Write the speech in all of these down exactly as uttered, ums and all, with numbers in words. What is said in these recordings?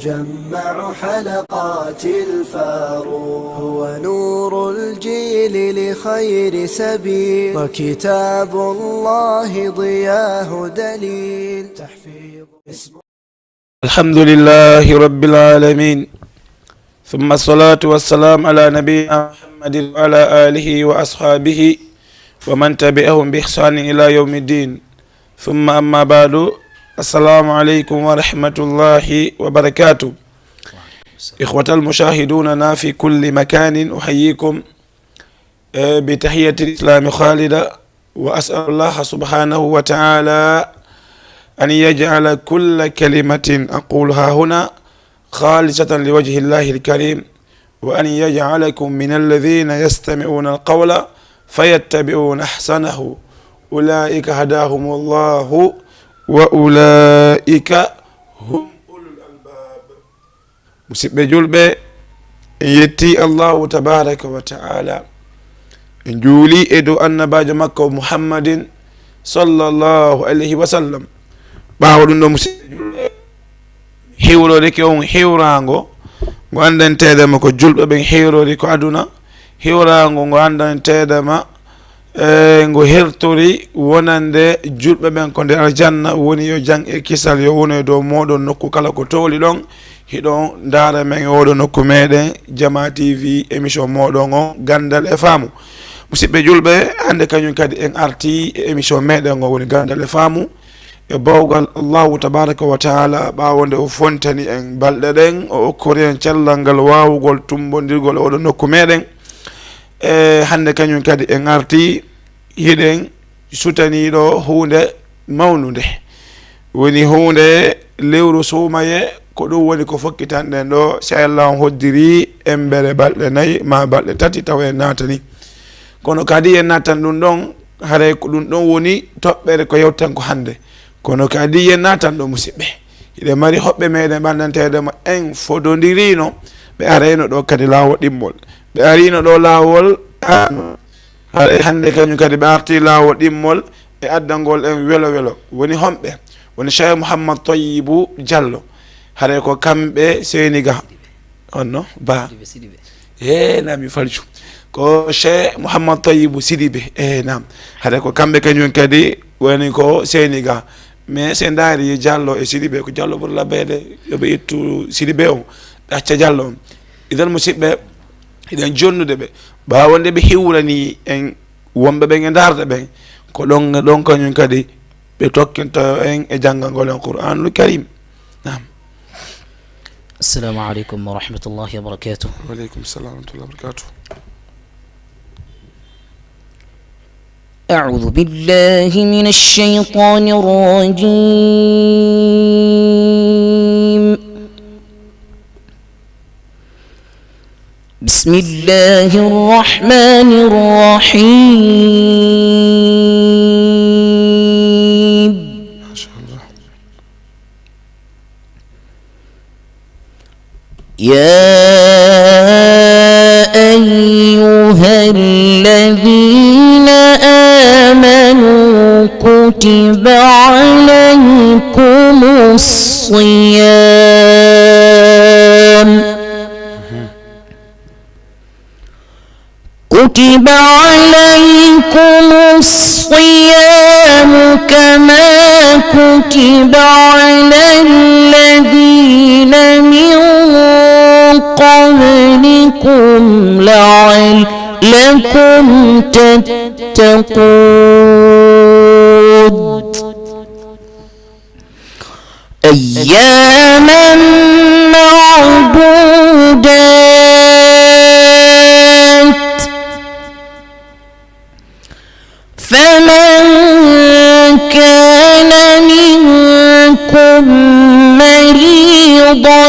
جمع حلقات الفاروق، هو نور الجيل لخير سبيل، وكتاب الله ضياه دليل. تحفيظ اسم الحمد لله رب العالمين، ثم الصلاة والسلام على نبينا محمد وعلى آله وأصحابه ومن تبعهم بإحسان إلى يوم الدين. ثم أما بعد، السلام عليكم ورحمة الله وبركاته. إخوة المشاهدون في كل مكان، أحييكم، آه، بتحية الإسلام خالدة، وأسأل الله سبحانه وتعالى أن يجعل كل كلمة أقولها هنا خالصة لوجه الله الكريم، وأن يجعلكم من الذين يستمعون القول فيتبعون أحسنه. أولئك هداهم الله وأولئك هم أولو الألباب. Musidɓe julɓe, en yetti Allahu tabaraka wa ta'ala. En juuli e dow annabaajo makko Muhammadin sallallahu alayhi wa sallam. Ɓaawo ɗum ɗo, musidɓe julɓe, hiwrorike on hiwraango ngo anndanteeɗe mo ko julɓe ɓen hiwrori ko aduna, hiwraango ngo anndanteeɗe ma, e ngo hertori wonande julɓe ɓen ko nder aljanna, woni yo jam e kisal yo wono e dow mooɗon nokku kala ko tooli ɗon. Hiɗon ndaara men e oɗo nokku meɗen, Jama T V, émission moɗon on, Gandal e Faamu. Musidɓe julɓe, hannde kañum kadi en arti e émission meɗen on, woni Gandal e Faamu. E bawgal Allahu tabaraka wa taala, ɓaawo nde o fontani en balɗe ɗen, o okkori en cellal ngal waawugol tumbondirgol oɗo nokku meɗen. E hannde kañum kadi en arti, hiɗen sutaniiɗo huunde mawnunde. Woni huunde lewru suumaye, ko ɗum woni ko fokkitanɗen ɗo, so Allah on hoddiri embere balɗe nayi ma balɗe tati tawa en naatani. Kono kadi en naatan ɗum ɗon, haray ko ɗum ɗon woni toɓɓere ko yewten ko hannde. Kono kadi en naatan ɗo, musidɓe. Hiɗen mari hoɓɓe meɗen ɓanndanteeɗe ma en fodondirino, ɓe arayno ɗo kadi laawol ɗimmol. Ɓe arino ɗo laawol, a, haray hannde kañum kadi ɓe arti laawol ɗimmol e addangol en welo welo. Woni homɓe? Woni Cheikh Mouhammad Tayyibu Diallo. Haray ko kamɓe Seyni Ga. Honno? Ba. Sidibé, Sidibé. He, naam, mi falju. Ko Cheikh Mouhammad Tayyibu Sidibé. E, naam. Haray ko kamɓe kañum kadi woni ko Seyni Ga. Mais so en ndaari Diallo e Sidibé, ko Diallo ɓuri labbeede, yo ɓe ittu Sidibé on, ɓe acca Diallo on. Idan, musidɓe, hiɗen jonnude ɓe. Ɓaawo nde ɓe hiwrani en wonɓe ɓen e ndaarde ɓen, ko ɗon, ɗon kañum kadi ɓe tokkinta en e janngangol en Qur'anul Karim. Naam. السلام عليكم ورحمة الله وبركاته. وعليكم السلام ورحمة الله وبركاته. أعوذ بالله من الشيطان الرجيم. بسم الله الرحمن الرحيم. ما شاء الله. يا أيها الذين آمنوا كتب عليكم الصيام، كتب عليكم الصيام كما كتب على الذين من قبلكم لعلكم تتقون. أياما معدودات، فمن كان منكم مريضا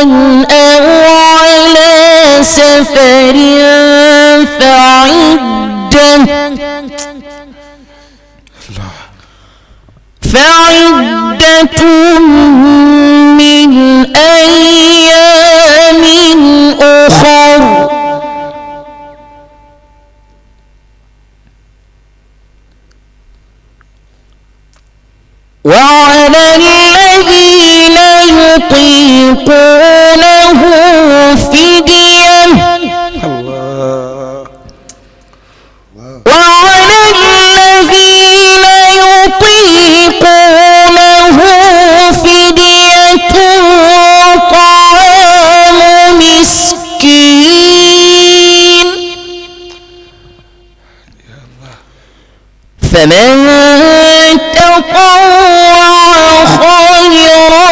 أو على سفر فعدة، فعدة من أيام أخر. وعلى الذين يطيقونه فمن تطوع خيرا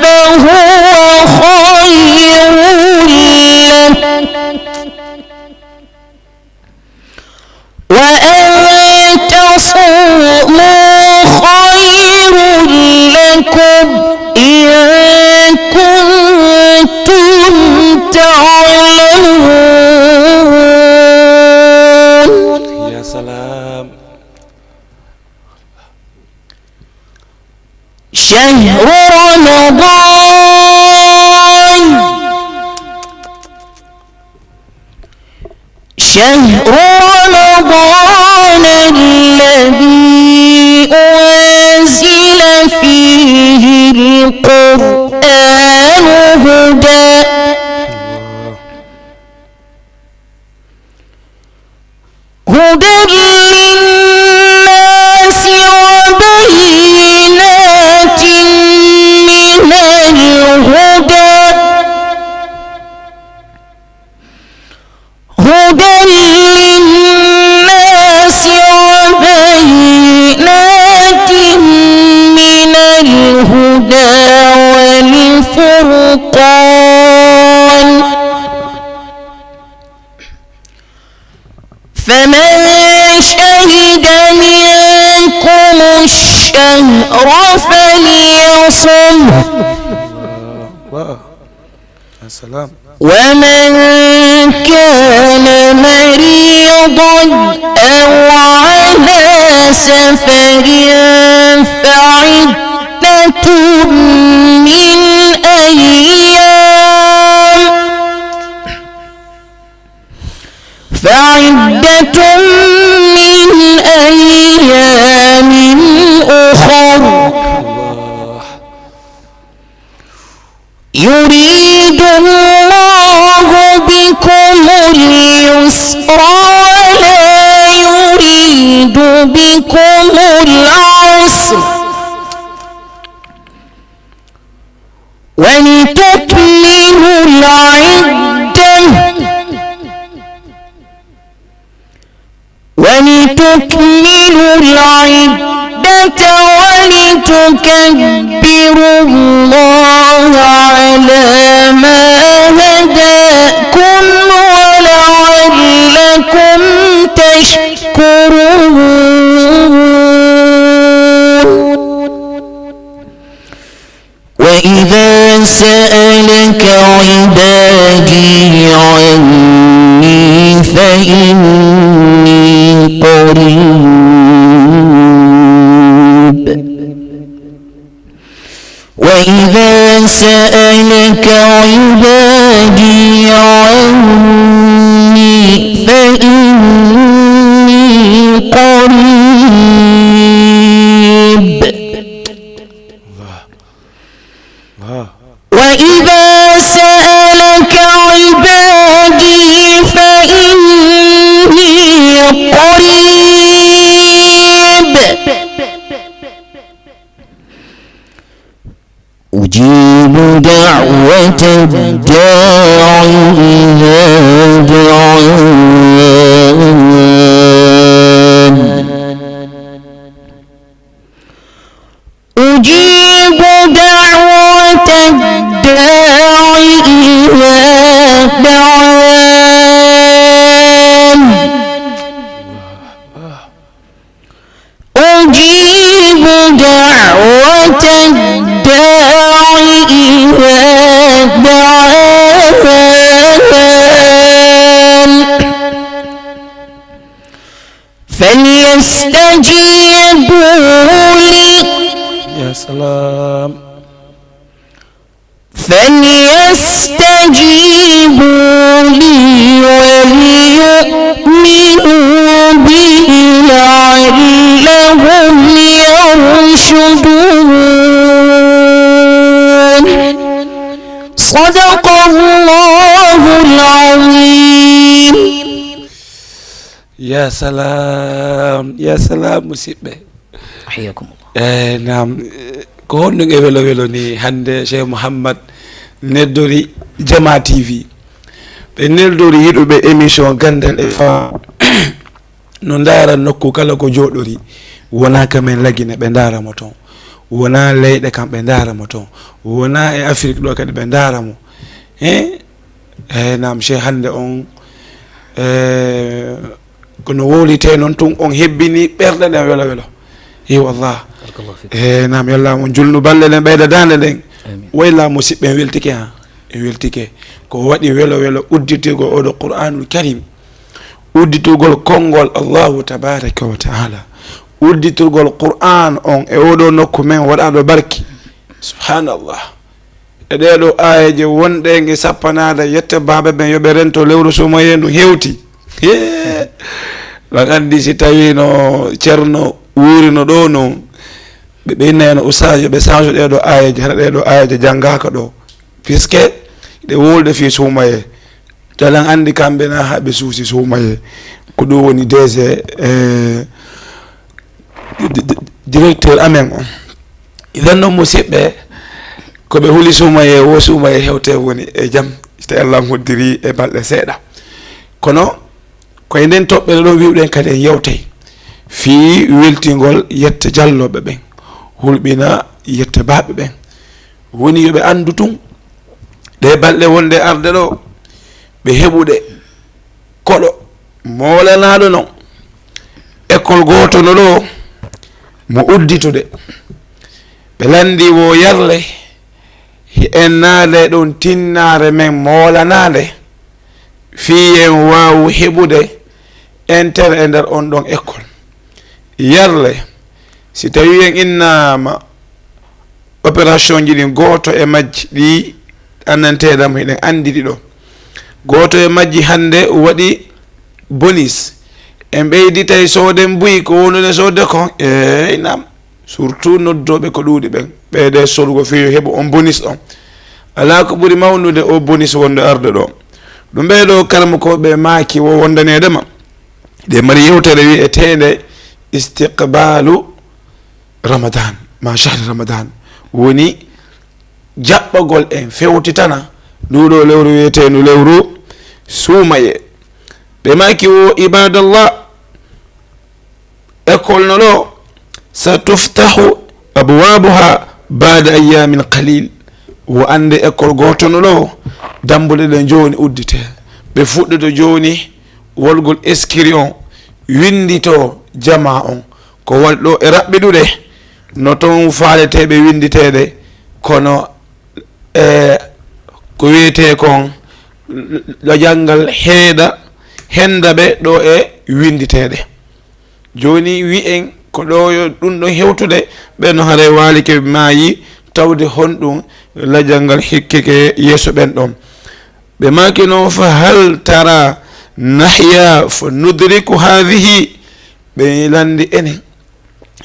فهو خير له، وأن تصوموا خير لكم إن كنتم تعلمون. يا سلام. شهر رمضان، شهر رمضان الذي أنزل فيه القرآن هدى، هدى للناس وبينات من الهدى، هدى للناس وبينات من الهدى والفرقان، فمن شهد منكم الشهر فليصمه، الله أكبر. يا سلام. ومن كان مريضا أو على سفر فعدة من أيام، فعدة من أيام أخر، يريد الله بكم اليسر ولا يريد بكم العسر، ولتكملوا العدة، ولتكملوا العدة ولتكبروا الله على ما هداكم ولعلكم تشكرون. وإذا سألك عبادي عني فإني قريب، وإذا سألك عبادي عني فإني قريب. وإذا سألك عبادي فإني قريب أجيب دعوة الداع إذا دعان. أجيب دعوة الداع إذا دعان. أجيب دعوة الداع إذا دعان. فليستجيبوا لي. يا سلام. فليستجيبوا لي وليؤمنوا بي لعلهم يرشدون. صدق الله العظيم. Ya salaam, ya salaam, musidɓe. Hayyakumullah. Eh, naam, eh, ko honɗum e welo welo ni hannde Cheikh Mouhammad neldori Jama T V. Ɓe neldori yiɗuɓe émission Ganndal e Faamu. no ndaara nokku kala ko jooɗori. Wonaa ka men Lagine ɓe ndaara mo toon, wonaa leyɗe kam ɓe ndaara mo toon, wonaa e Afrik ɗo kadi ɓe ndaara mo. He? Eyi, naam, Cheikh, hannde on, eh, kono wowlitee noon tun, on hebbini ɓerɗe ɗen welo welo. Yo Allah. Barakallahu fik. Eyi, naam, yo Allah mo julnu balɗe ɗen, ɓeyda daande ɗen. Amiin. Wayla musidɓe, en weltike, ha? En weltike. Ko waɗi welo welo udditirgol oɗo Qur'anul Karim, udditugol konngol Allahu tabaraka wa taala, udditirgol Qur'an on e oɗo nokku men waɗaaɗo barki. Subhanallah. E ɗee ɗoo aayeeje wonɗe e sappanaade, yette baaɓe ɓen yo ɓe rento lewru suumayee ndu hewti. Hee! Ɗon anndi si tawiino Ceerno wuurino ɗoo noon, ɓe ɓeynayno ustaas yo ɓe change ɗee ɗoo aayeeje, hara ɗee ɗoo aayeeje janngaaka ɗoo. Puisque ɗe wowlude fii suumayee. Talan anndi kamɓe na haa ɓe suusi suumayee. Ko ɗum woni D G, eh, di-, di-, directeur amen on. Idan noon, musidɓe, ko ɓe huli suumayee, wo suumayee hewte woni e jam, so tawii Allah hoddiri e balɗe seeɗa. Kono ko e nden toɓɓere ɗon wi'uɗen kadi en yewtay fii weltingol yette jallooɓe ɓen, hulɓina yette baaɓe ɓen. Woni yo ɓe anndu tun, ɗee balɗe wonɗe arde ɗoo, ɓe heɓude koɗo moolanaaɗo non, école gooto no ɗoo mo udditude. Ɓe lanndii wo yarle, hi en naade ɗon tinnaare men moolanaande, fii en waawu heɓude intérêt e nder on ɗon école. Yarle, si tawii en innaama opération ji ɗin, gooto e majji ɗi anndanteeɗam, hiɗen anndi ɗi ɗoo. Gooto e majji hannde waɗi bonus. En ɓeyditay sooden buy ko wondude soodde kon. Eey, naam. Surtout noddooɓe ko ɗuuɗi ɓen. Ɓeyde sorugo fii yo heɓu on bonus on. Alaa ko ɓuri mawnude o bonus wonde arde ɗoo. Ɗum ɓee ɗoo karamokooɓe maaki wo wondaneede ma. Ɗe mari yewtere wi'eteende istiqbaalu Ramadan, ma shahri Ramadan, woni jaɓɓagol en fewtitana nduu ɗoo lewru wiyeteendu lewru suumayee. Ɓe maaki wo, ibadallah, école no ɗoo, sa tuftahu abwabuha bada ayamin qalil. Wo annde école gooto no ɗoo, dambuɗe ɗen jooni udditee. Ɓe fuɗɗoto jooni wolgol eskiri on, winndito jamaa on. Ko waɗi ɗoo e raɓɓiɗude, no toon faaleteeɓe winnditeede, kono, e, ko wiyetee kon, lajanngal heeda, hennda ɓe ɗoo e winnditeede. Jooni wi'en ko ɗoo yo ɗum ɗon hewtude, ɓe no haray waalike maayi, tawde honɗum lajanngal hikkike yeeso ɓen ɗon. Ɓe maaki noon, fa hal tara nahya fa nudriku haadihi? Ɓe lanndi enen,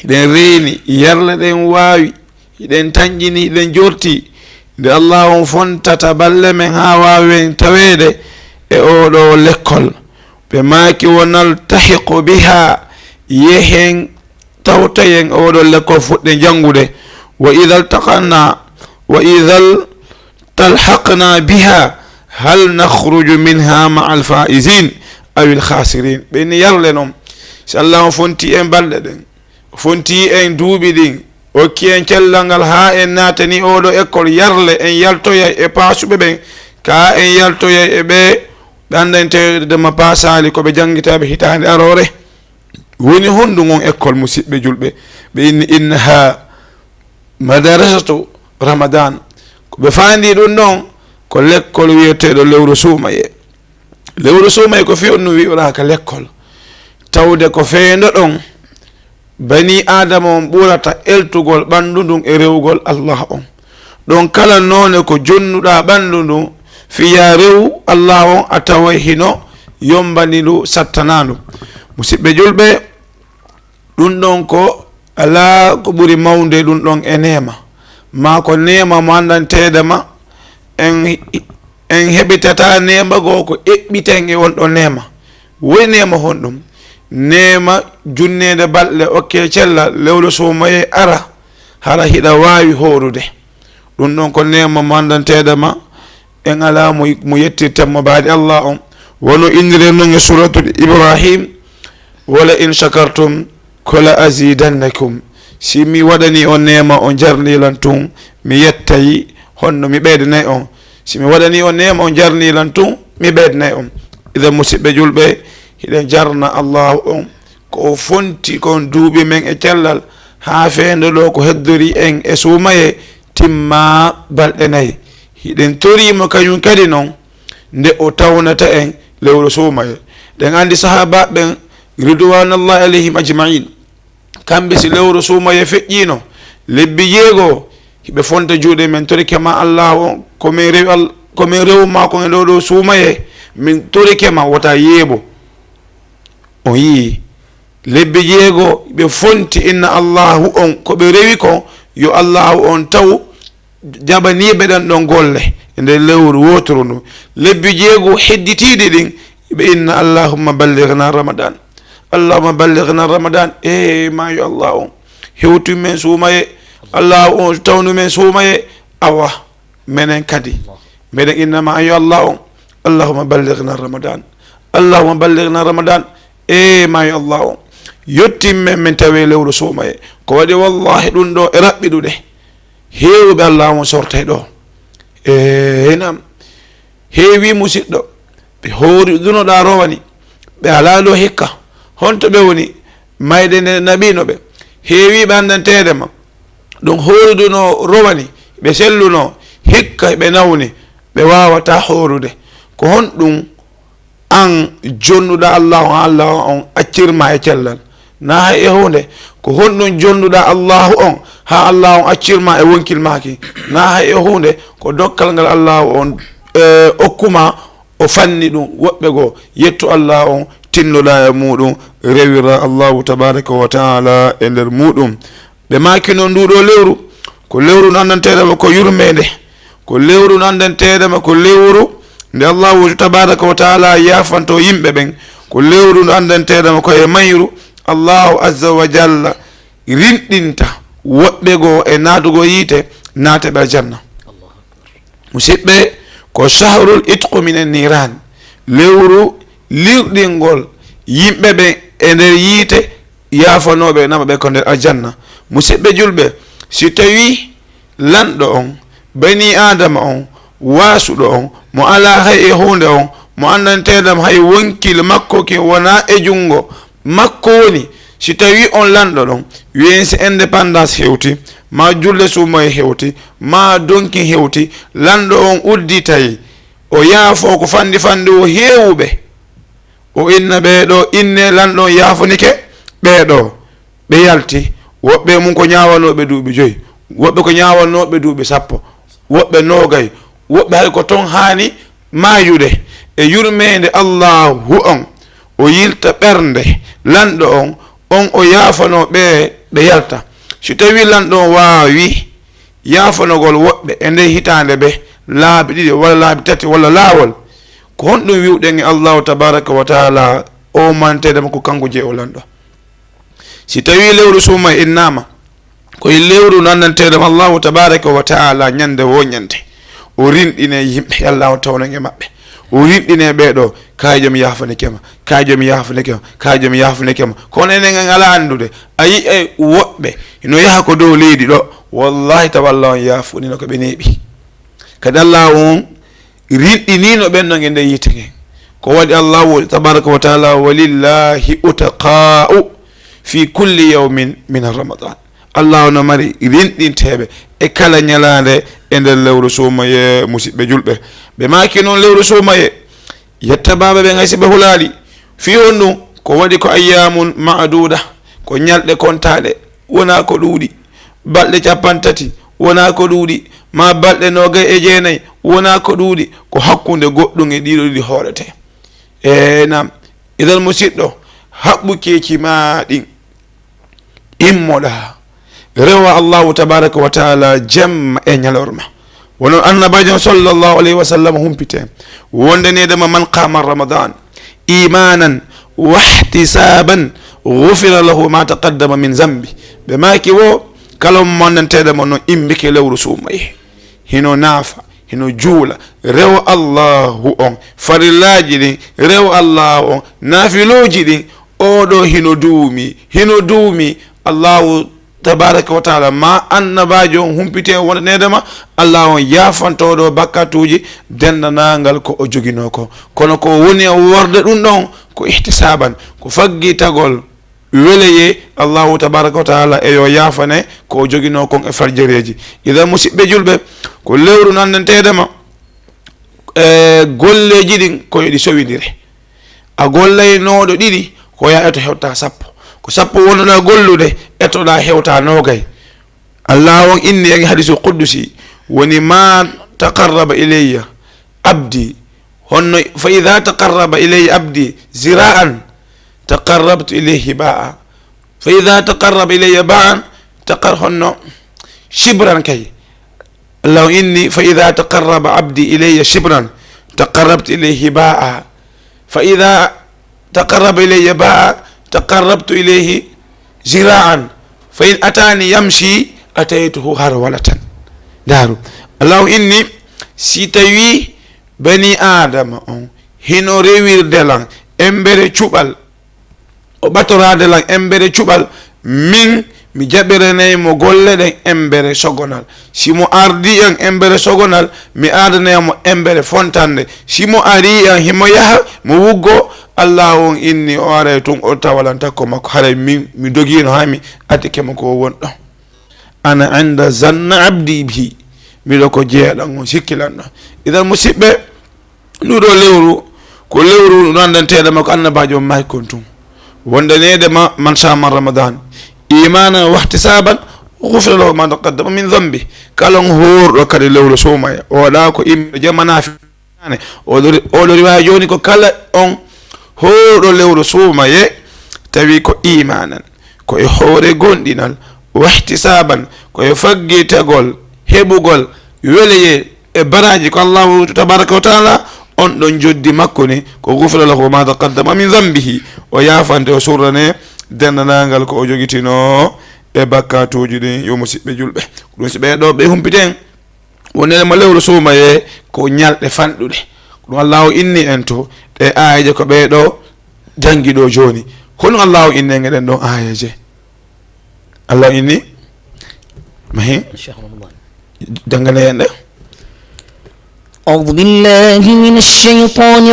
hiɗen reeni, yarle ɗen waawi, hiɗen tanƴini, hiɗen jorti, nde Allah on fontata balle men haa waawen taweede e oo ɗoo lekkol. Ɓe maaki, wo naltahiqu biha, yehen tawtoyen oo ɗoo lekkol fuɗɗen janngude. Wa idha iltaqana, wa idha talhaqna biha, hal nakhruju minha ma'a al-faizin aw al-khasirin? Ɓe ni yarle noon, si Allah on fonti en balɗe ɗen, o fonti en duuɓi ɗin, okki en cellal ngal haa en naatani oo ɗoo école yarle, en yaltoyay e paasuɓe ɓen, kaa en yaltoyay e ɓe ɓe anndanteede ma paasaali ko ɓe janngitaaɓe hitaande aroore. Woni honɗum on école, musidɓe julɓe? Ɓe inni, innaha madarasatu Ramadan. Ko ɓe faandi ɗum ɗon ko lekkol wiyeteeɗo lewru suumayee. Lewru suumayee ko fii on no wi'uraa ka lekkol. Tawde ko feendo ɗon banii Aadama on ɓurata eltugol ɓanndu ndun e rewugol Allah on. Ɗon kala noone ko jonnuɗaa ɓanndu ndun, fii yaa rewu Allah on, a taway hino yommbani ndu, sattanaa ndu. Musidɓe julɓe, ɗum ɗon ko alaa ko ɓuri mawnde ɗum ɗon e neema, maa ko neema mo anndanteede ma, en, en heɓitataa neema goo ko eɓɓiten e on ɗon neema. Woy neema honɗum? Neema junneede balɗe, okkee cellal, lewru suumayee ara, hara hiɗa waawi hoorude. Ɗum ɗon ko neema mo anndanteede ma, en alaa mo, mo yettirten mo baade Allah on. Wano inndiree non e Suuratul Ibrahim, "Wala in shakartum ko la azidannakum." Si mi waɗani on neema, on jarni lan tun, mi yettay, honno mi ɓeydanay on. Si mi waɗani on neema, on jarni lan tun, mi ɓeydanay on. Idan, musiɓɓe julɓe, hiɗen jarna Allahu on ko o fonti kon duuɓi men e cellal, haa feende ɗo ko heddori en e suumaye timma balɗe nayi. Hiɗen tori mo kañum kadi non, nde o tawnata en lewru suumaye. Ɗen anndi sahaabaaɓe ɓen, ridwanullahi alayhim ajma'in, kamɓe, si lewru suumaye feƴƴiino, lebbi jeego, hiɓe fonta juuɗe men, torike ma Allahu on, ko min rewi Al-, ko min rewu ma kon e ɗo ɗo suumaye, min torike ma, wota yeebo. On yii, lebbi jeego ɓe fonti inna Allahu on, ko ɓe rewi kon, yo Allahu on taw jaɓaniiɓe ɗen ɗon golle e nder lewru wooturu ndu. Lebbi jeego hedditiiɗi ɗin, ɓe inna, "Allahumma ballighna Ramadan. Allahumma ballighna Ramadan." E maayo Allah on, hewtu men suumaye. Allahu on tawnu men suumaye. Awa, menen kadi, meɗen inna ma yo Allah on, "Allahumma ballighna Ramadan. Allahumma ballighna Ramadan." E maayo Allah on, yottin men, men tawe lewru suumaye. Ko waɗi, wallahi, ɗum ɗo e raɓɓiɗude. Heewɓe Allah on sortay ɗo. E nam, heewi musiɗɗo, ɓe hoori dunoɗa rowani, ɓe alaa ɗo hikka. Honto ɓe woni? Mayde nde naɓino ɓe. Heewi ɓe anndanteede ma. Ɗum hooruduno rowani, ɓe selluno, hikka ɓe nawni, ɓe waawata hoorude. Ko honɗum an jonnuɗa Allahu, haa Allahu on accirma e cellal? Na hay e huunde. Ko honɗum jonnuɗa Allahu on, haa Allahu on accirma e wonkil maaki? Na hay e huunde. Ko dokkal ngal Allahu on, eh, okkuma, o fanni ɗum. Woɓɓe goo, yettu Allahu on, tinnoɗa e muɗum, rewira Allahu tabaraka wa taala e nder muɗum. Ɓe maaki noon, ndu ɗo lewru, ko lewru no anndanteeɗo ma ko yurmeende, ko lewru no anndanteeɗo ma ko lewru nde Allahu tabaraka wa taala yaafanto yimɓe ɓen, ko lewru no anndanteeɗo ma ko e mayru Allahu azza wa jalla rinɗinta woɓɓe goo e naatugol yiite, naata ɓe aljanna. Musiɓɓe, ko shahrul itqu minen niran, lewru lirɗingol yimɓe ɓen e nder yiite, yaafanooɓe nama ɓe ko nder aljanna. Musiɓɓe julɓe, si tawi lanɗo on, bani Aadama on, waasuɗo on, mo alaa hay e huunde on, mo anndanteeɗam hay wonkil makko kin wonaa e junngo makko woni, si tawi on lanɗo ɗon, wiyen si indépendance hewti, ma julle suumoye hewti, ma donkin hewti, lanɗo on udditay, o yaafo ko fanndi fanndi o heewuɓe. O inna ɓee ɗo, inne lanɗo on yaafonike ɓee ɗo. Ɓe yalti, woɓɓe mum ko ñaawanooɓe duuɓi joyi, woɓɓe ko ñaawanooɓe duuɓi sappo, woɓɓe noogay, woɓɓe hay ko ton haani maayude. E yurmeende Allahu on, o yilta ɓernde lanɗo on, on o yaafanoo ɓe, ɓe yalta. Si tawii lanɗo on waawi yaafanogol woɓɓe e ndee hitaande ɓe laabi ɗiɗi walla laabi tati walla laawol, ko honɗum wi'uɗen e Allahu tabaraka wa taala o manteede makko kanko je o lanɗo? Si tawii lewru suuma innaama, ko e lewru nannanteeɗo Allahu tabaraka wa taala ñande wo ñande, o rinɗine yimɓe, Allahu tawno e maɓɓe. O rinɗine ɓee ɗo, "Kaay joom yaafanike ma, kaay joom yaafanike ma, kaay joom yaafanike ma." Kono enen en alaa anndude. A yi'ay woɓɓe no yaha ko dow leydi ɗo, wallahi tawa Allah on yaafunino ko ɓe neeɓi. Kadi Allah on rinɗinino ɓen non e nder yiite ngen. Ko waɗi Allahu tabaraka wa taala, "Walillahi utaqa'u fi kulli yawmin min Ramadan." Allah no mari rinɗinteeɓe e kala ñalaande e nder lewru suumaye, musiɓɓe julɓe. Ɓe maaki noon lewru suumaye, yetta baaba ɓen hay si ɓe hulaali. Fii honɗum? Ko waɗi ko ayyamun ma'duda, ko ñalɗe kontaaɗe, wonaa ko ɗuuɗi. Balɗe cappanɗe tati, wonaa ko ɗuuɗi. Ma balɗe noogay e jeenay, wonaa ko ɗuuɗi. Ko hakkunde goɗɗum e ɗiɗo ɗiɗi hoorete. E nam, idan musiɗɗo, haɓɓu keeci ma ɗin. Immoɗa, rewa Allahu tabaraka wa taala jemma e ñalorma. Wono Annabaajo sallallahu alayhi wa sallam humpite, wonde needema, "Man qama Ramadan imanan wa ihtisaban, ghufira lahu ma taqaddama min zambi." Ɓe maaki wo, "Kala mo mannanteeɗo mo no imbike lewru suumaye, hino naafa, hino juula, rewa Allahu on, farillaaji ɗin, rewa Allahu on, naafilooji ɗin, Oɗo hino duumi, hino duumi. Allahu tabaraka wa taala, ma annabaajo on humpite on wondaneede ma, Allahu on yaafanto ɗo bakkatuuji denndanangal ko o joginoo ko. Kono ko woni e worde ɗum ɗon ko ihtisaaban, ko faggitagol weleyee Allahu tabaraka wa taala e yo yaafane ko o joginoo kon e farjereeji. Idan, musiɓɓe julɓe, ko lewru nanndanteede ma, e golleeji ɗin ko yo ɗi sowindire. A gollaynooɗo ɗiɗi, ko ya eto hewta sappo. Ko sappo wonnoɗaa gollude, etoɗaa hewta noogay. Allah on inni e hadiisul quddusi, woni, "Ma taqarraba ilayya abdi." Honno, "Fa idha taqarraba ilayya abdi zira'an, taqarrabtu ilayhi ba'a. Fa idha taqarraba ilayya ba'an, taqar-," honno, "shibran kay." Allahu inni, "Fa idha taqarraba abdi ilayya shibran, taqarrabtu ilayhi ba'a. Fa idha taqarraba ilayya ba'a, taqarrabtu ilayhi zira'an. Fa in atani yamshi, ataytuhu harwalatan." Ndaaru. Allahu inni, si tawi bani Aadama on hino rewirde lan embere cuɓal, o ɓatoraade lan embere cuɓal, min mi jaɓiranay mo golle ɗen embere sogonal. Si mo ardii an embere sogonal, mi ardanay mo embere fontande. Si mo arii an himo yaha, mo wuggo, Allahu on inni o aray tun, o tawa lan takko makko, haray min mi dogiino haa mi atike mo ko won ɗon. Ana inda zanna abdi bi. Miɗo ko jeeɗan on sikki lan ɗon. Idan, musiɓɓe, ndu ɗo lewru, ko lewru ndu anndanteeɗo ma ko annabaajo on maayi kon tun. Wondaneede ma, "Man sama Ramadan imanan wahtisaban, ghufira lahu ma taqaddama min dhanbi." Kala on hoorɗo kadi lewru suumaye, o waɗa ko immiɗo jamanaafi. Oɗo ri-, oɗo riwaya jooni ko kala on hoorɗo lewru suumaye, tawi ko imanan, ko e hoore gonɗinal, wahtisaban, ko e faggitagol, heɓugol, weleyee e baraaji ko Allahu tabaraka wa taala, on ɗon joddi makko ni, ko ghufira lahu ma taqaddama min dhanbihi, o yaafante, o surrane denndanangal ko o jogitinoo e bakkatuuji ɗin. Yo musiɓɓe julɓe, ko ɗum si ɓee ɗoo ɓe humpiten, wonere mo lewru suumayee ko ñalɗe fanɗuɗe. Ko ɗum Allahu inni en to ɗe aayeeje ko ɓee ɗoo janngi ɗoo jooni. Hono Allahu inni en e ɗen ɗon aayeeje? Allahu inni, mahi, شهر رمضان. Janngane en ɗe. أعوذ بالله من الشيطان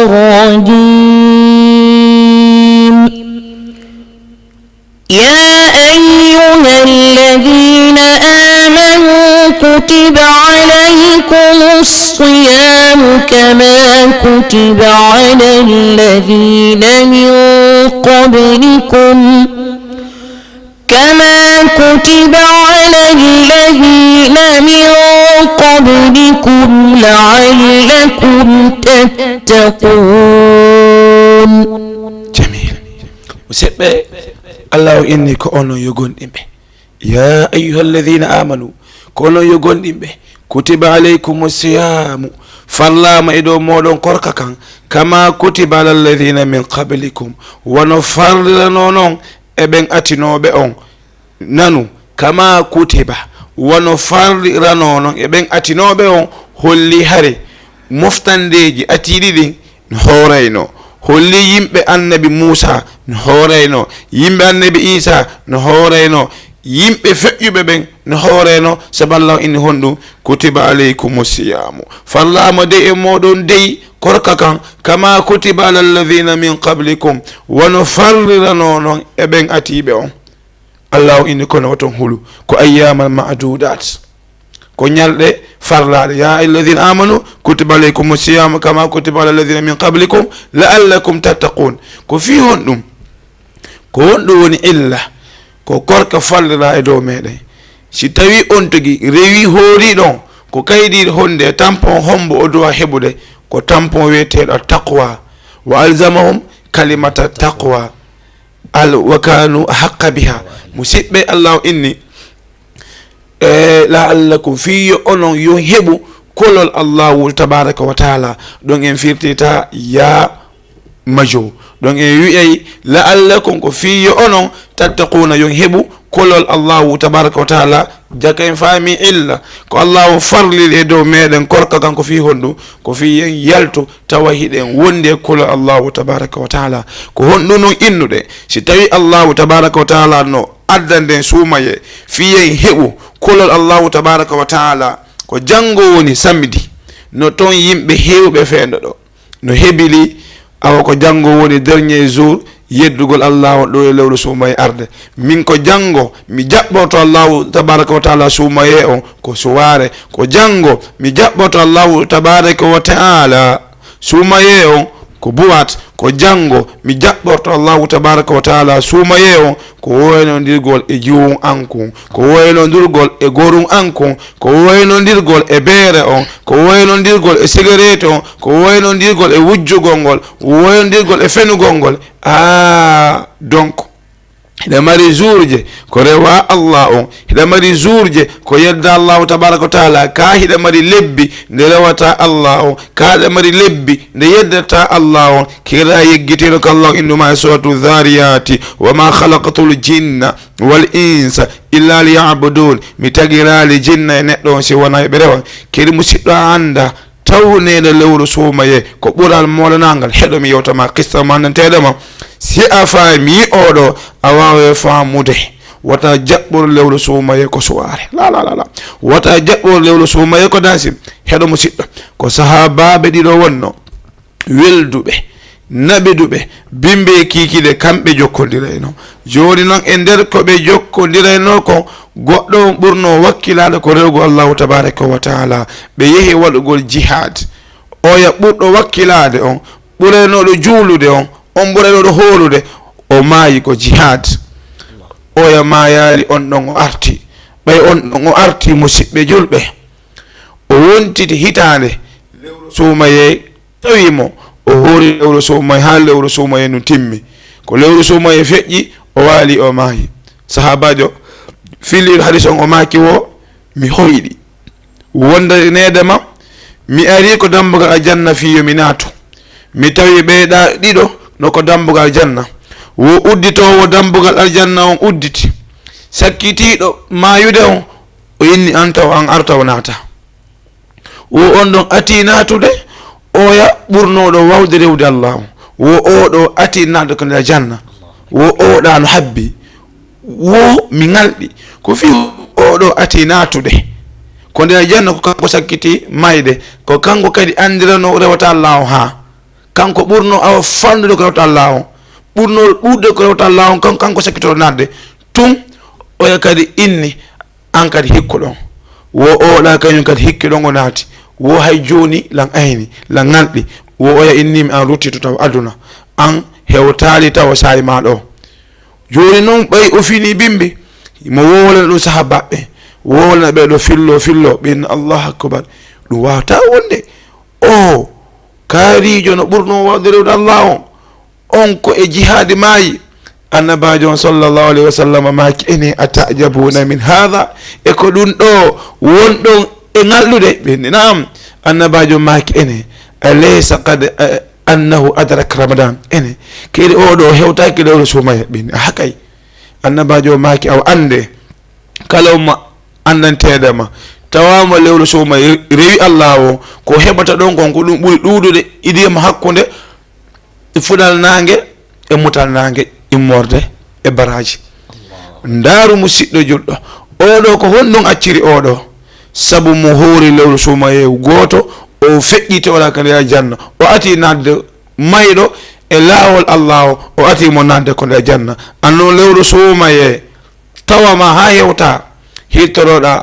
الرجيم. يا أيها الذين آمنوا كتب عليكم الصيام كما كتب على الذين من قبلكم، كما كتب على الذين من قبلكم لعلكم تتقون. Jamil. Musiɓɓe, Allahu inni ko onon yo gonɗinɓe. Ya ayyuha alladhina amanu, ko onon yo gonɗinɓe, kutiba alaykumu siyamu, farlaama e dow mooɗon korka kan, kama kutiba ala alladhina min qablikum, wano farliranoo non e ɓen atinooɓe on. Nanu, kama kutiba, wano farliranoo non e ɓen atinooɓe on, holli hare moftandeeji atiiɗi ɗin no hoorayno. Holli yimɓe annabi Muusa no hoorayno, yimɓe annabi Iisa no hoorayno, yimɓe feƴƴuɓe ɓen no hoorayno. Sabu Allahu inni honɗum? Kutiba alaykumu siyamu. Farlaama dey e mooɗon dey korka kan, kama kutiba ala alladhina min qablikum, wano farliranoo non e ɓen atiiɓe on. Allahu inni, kono oton hulu, ko ayyaman ma'dudat, ko ñalɗe farlaaɗe. Ya ayyuhalladhina amanu kutiba alaykumu siyamu kama kutiba ala alladhina min qablikum la'allakum tattaqun. Ko fii honɗum? Ko honɗum woni illa? Ko korka farlira e dow meɗen. Si tawi on tigi rewi hooriɗon, ko kaydi honde, tampon hombo o dowa heɓude? Ko tampon wiyeteeɗo taqwa. Wa alzamahum kalimata taqwa. Al wa kanu ahaqqa biha. Musiɓɓe, Allahu inni, e, la'allakum, fii yo onon yo heɓu kolol Allahu tabaraka wa taala. Ɗon en firtita ya majo. Donc en wi'ay la'allakum ko fii yo onon tattaquuna yon heɓu kolol Allahu tabaraka wa taala. Jaka en faami illa ko Allahu farliri e dow meɗen korka kan ko fii honɗum? Ko fii yen yaltu tawa hiɗen wondi e kolol Allahu tabaraka wa taala. Ko honɗum non innuɗe? Si tawi Allahu tabaraka wa taala no addanden suumaye fii yen heɓu kolol Allahu tabaraka wa taala, ko janngo woni samedi, no ton yimɓe heewɓe feendo ɗo no hebili, awa ko janngo woni dernier jour yeddugol Allah on ɗo e lewru suumaye arde. Min ko janngo mi jaɓɓorto Allahu tabaraka wa taala suumaye on ko suwaare, ko janngo mi jaɓɓorto Allahu tabaraka wa taala suumaye on ko buwat, ko janngo mi jaɓɓorto Allahu tabaraka wa taala suumaye on ko waynondirgol e juwun an kun, ko waynondirgol e gorun an kun, ko waynondirgol e beere on, ko waynondirgol e sigareet on, ko waynondirgol e wujjugol ngol, waynondirgol e fenugol ngol. Ah, donc hiɗa mari jourje ko rewa Allah on, hiɗa mari jourje ko yedda Allahu tabaraka wa taala, ka hiɗa mari lebbi nde rewata Allah on, ka hiɗa mari lebbi nde yeddata Allah on. Kira yeggitino ko Allah innuma e suratu Dhariyati: "Wa ma khalaqtul jinna wal insa illa liya'budun." Mi tagiraali jinna e neɗɗo on si wona e ɓe rewa. Kadi musidɗo, a annda tawneede lewru suumaye ko ɓural moolanaangal. Heɗo mi yewta ma qissa ma nanteede ma. Si a faami oɗo, a waawa faamude. Wata jaɓɓor lewru suumaye ko suwaare. La, la, la, la. Wata jaɓɓor lewru suumaye ko dansi. Heɗo musidɗo, ko sahaabaaɓe ɗiɗo wonno. Welduɓe, naɓiduɓe, bimbe kiikide, kamɓe jokkondirayno. Jooni noon, e nder ko ɓe jokkondirayno ko, goɗɗo on ɓurno wakkilaade ko rewgo Allahu tabaraka wa taala. Ɓe yehi waɗugol jihaad. Oya ɓurɗo wakkilaade on, ɓuraynooɗo juulude on, on ɓuraynooɗo hoolude, o maayi ko jihaad. Oya maayaali, on ɗon o arti. Ɓay on ɗon o arti, musiɓɓe julɓe, o wontiti hitaande, lewru suumayee tawi mo, o hoori lewru suumayee haa lewru suumayee ndun timmi. Ko lewru suumayee feƴƴi, o waali, o maayi. Sahaabaajo filliiɗo hadis on, o maaki wo, mi hoyɗi wondaneede ma, mi ari ko dambugal aljanna fii yo mi naatu. Mi tawi ɓeyɗa ɗiɗo no ko dambugal aljanna. Wo udditoowo dambugal aljanna on udditi. Sakkitiiɗo maayude on, o inni an taw an arta o naata. Wo on ɗon ati naatude, oya ɓurnooɗo waawde rewde Allah on. Wo oo ɗoo ati naatde ko nder janna. Wo oo ɗaa no habbi. Wo mi ŋalɗi. Ko fii oo ɗoo ati naatude ko nder janna, ko kanko sakkiti mayde, ko kanko kadi anndirano rewata Allah on haa. Kanko ɓurno awa falndude ko rewta Allah on. Ɓurno ɗuuɗde ko rewta Allah on, kan-, kanko sakkitoro naatde. Tun, oya kadi inni, an kadi hikkuɗon. Wo oɗa kañum kadi hikkiɗon o naati. Wo hay jooni lan ayni, lan ŋalɗi. Wo oya inni mi an ruttito taw aduna. An hewtaali taw saa'i ma ɗo. Jooni noon ɓay o fini bimbi. Mo wowlana ɗum sahabaɓe. Wowlana ɓe ɗo fillo, fillo. Ɓen Allahu akbar. Ɗum wawata wonde. O kaariijo no ɓurno wawde rewde Allah on. On ko e jihaadi maayi. Annabaajo on sallallahu alayhi wa sallam maaki ene, "Atajabuna min hadha?" E ko ɗum ɗo wonɗon e ŋalɗude? Ɓe inni, "Naam." Annabaajo maaki ene, "Alaysa qad, eh, annahu adrak Ramadan?" Ene, kadi oɗo hewtaaki lewru suumaye? Ɓe inni, "Aha kay." Annabaajo maaki, "Awa annde, kala mo anndanteede ma, tawaama lewru suumaye rewi Allah o, ko heɓata ɗon kon ko ɗum ɓuri ɗuuɗude idiyam hakkunde e fuɗal naange e mutal naange immorde e baraaji." Ndaaru musiɗɗo julɗo, oɗo ko honɗum acciri oɗo? Sabu mo hoori lewru suumaye gooto, o feƴƴiti oɗa ka nder janna. O ati naatde mayɗo e laawol Allah o, o ati mo naatde ko nder janna. Anno lewru suumaye tawa ma haa hewta, hittoroɗa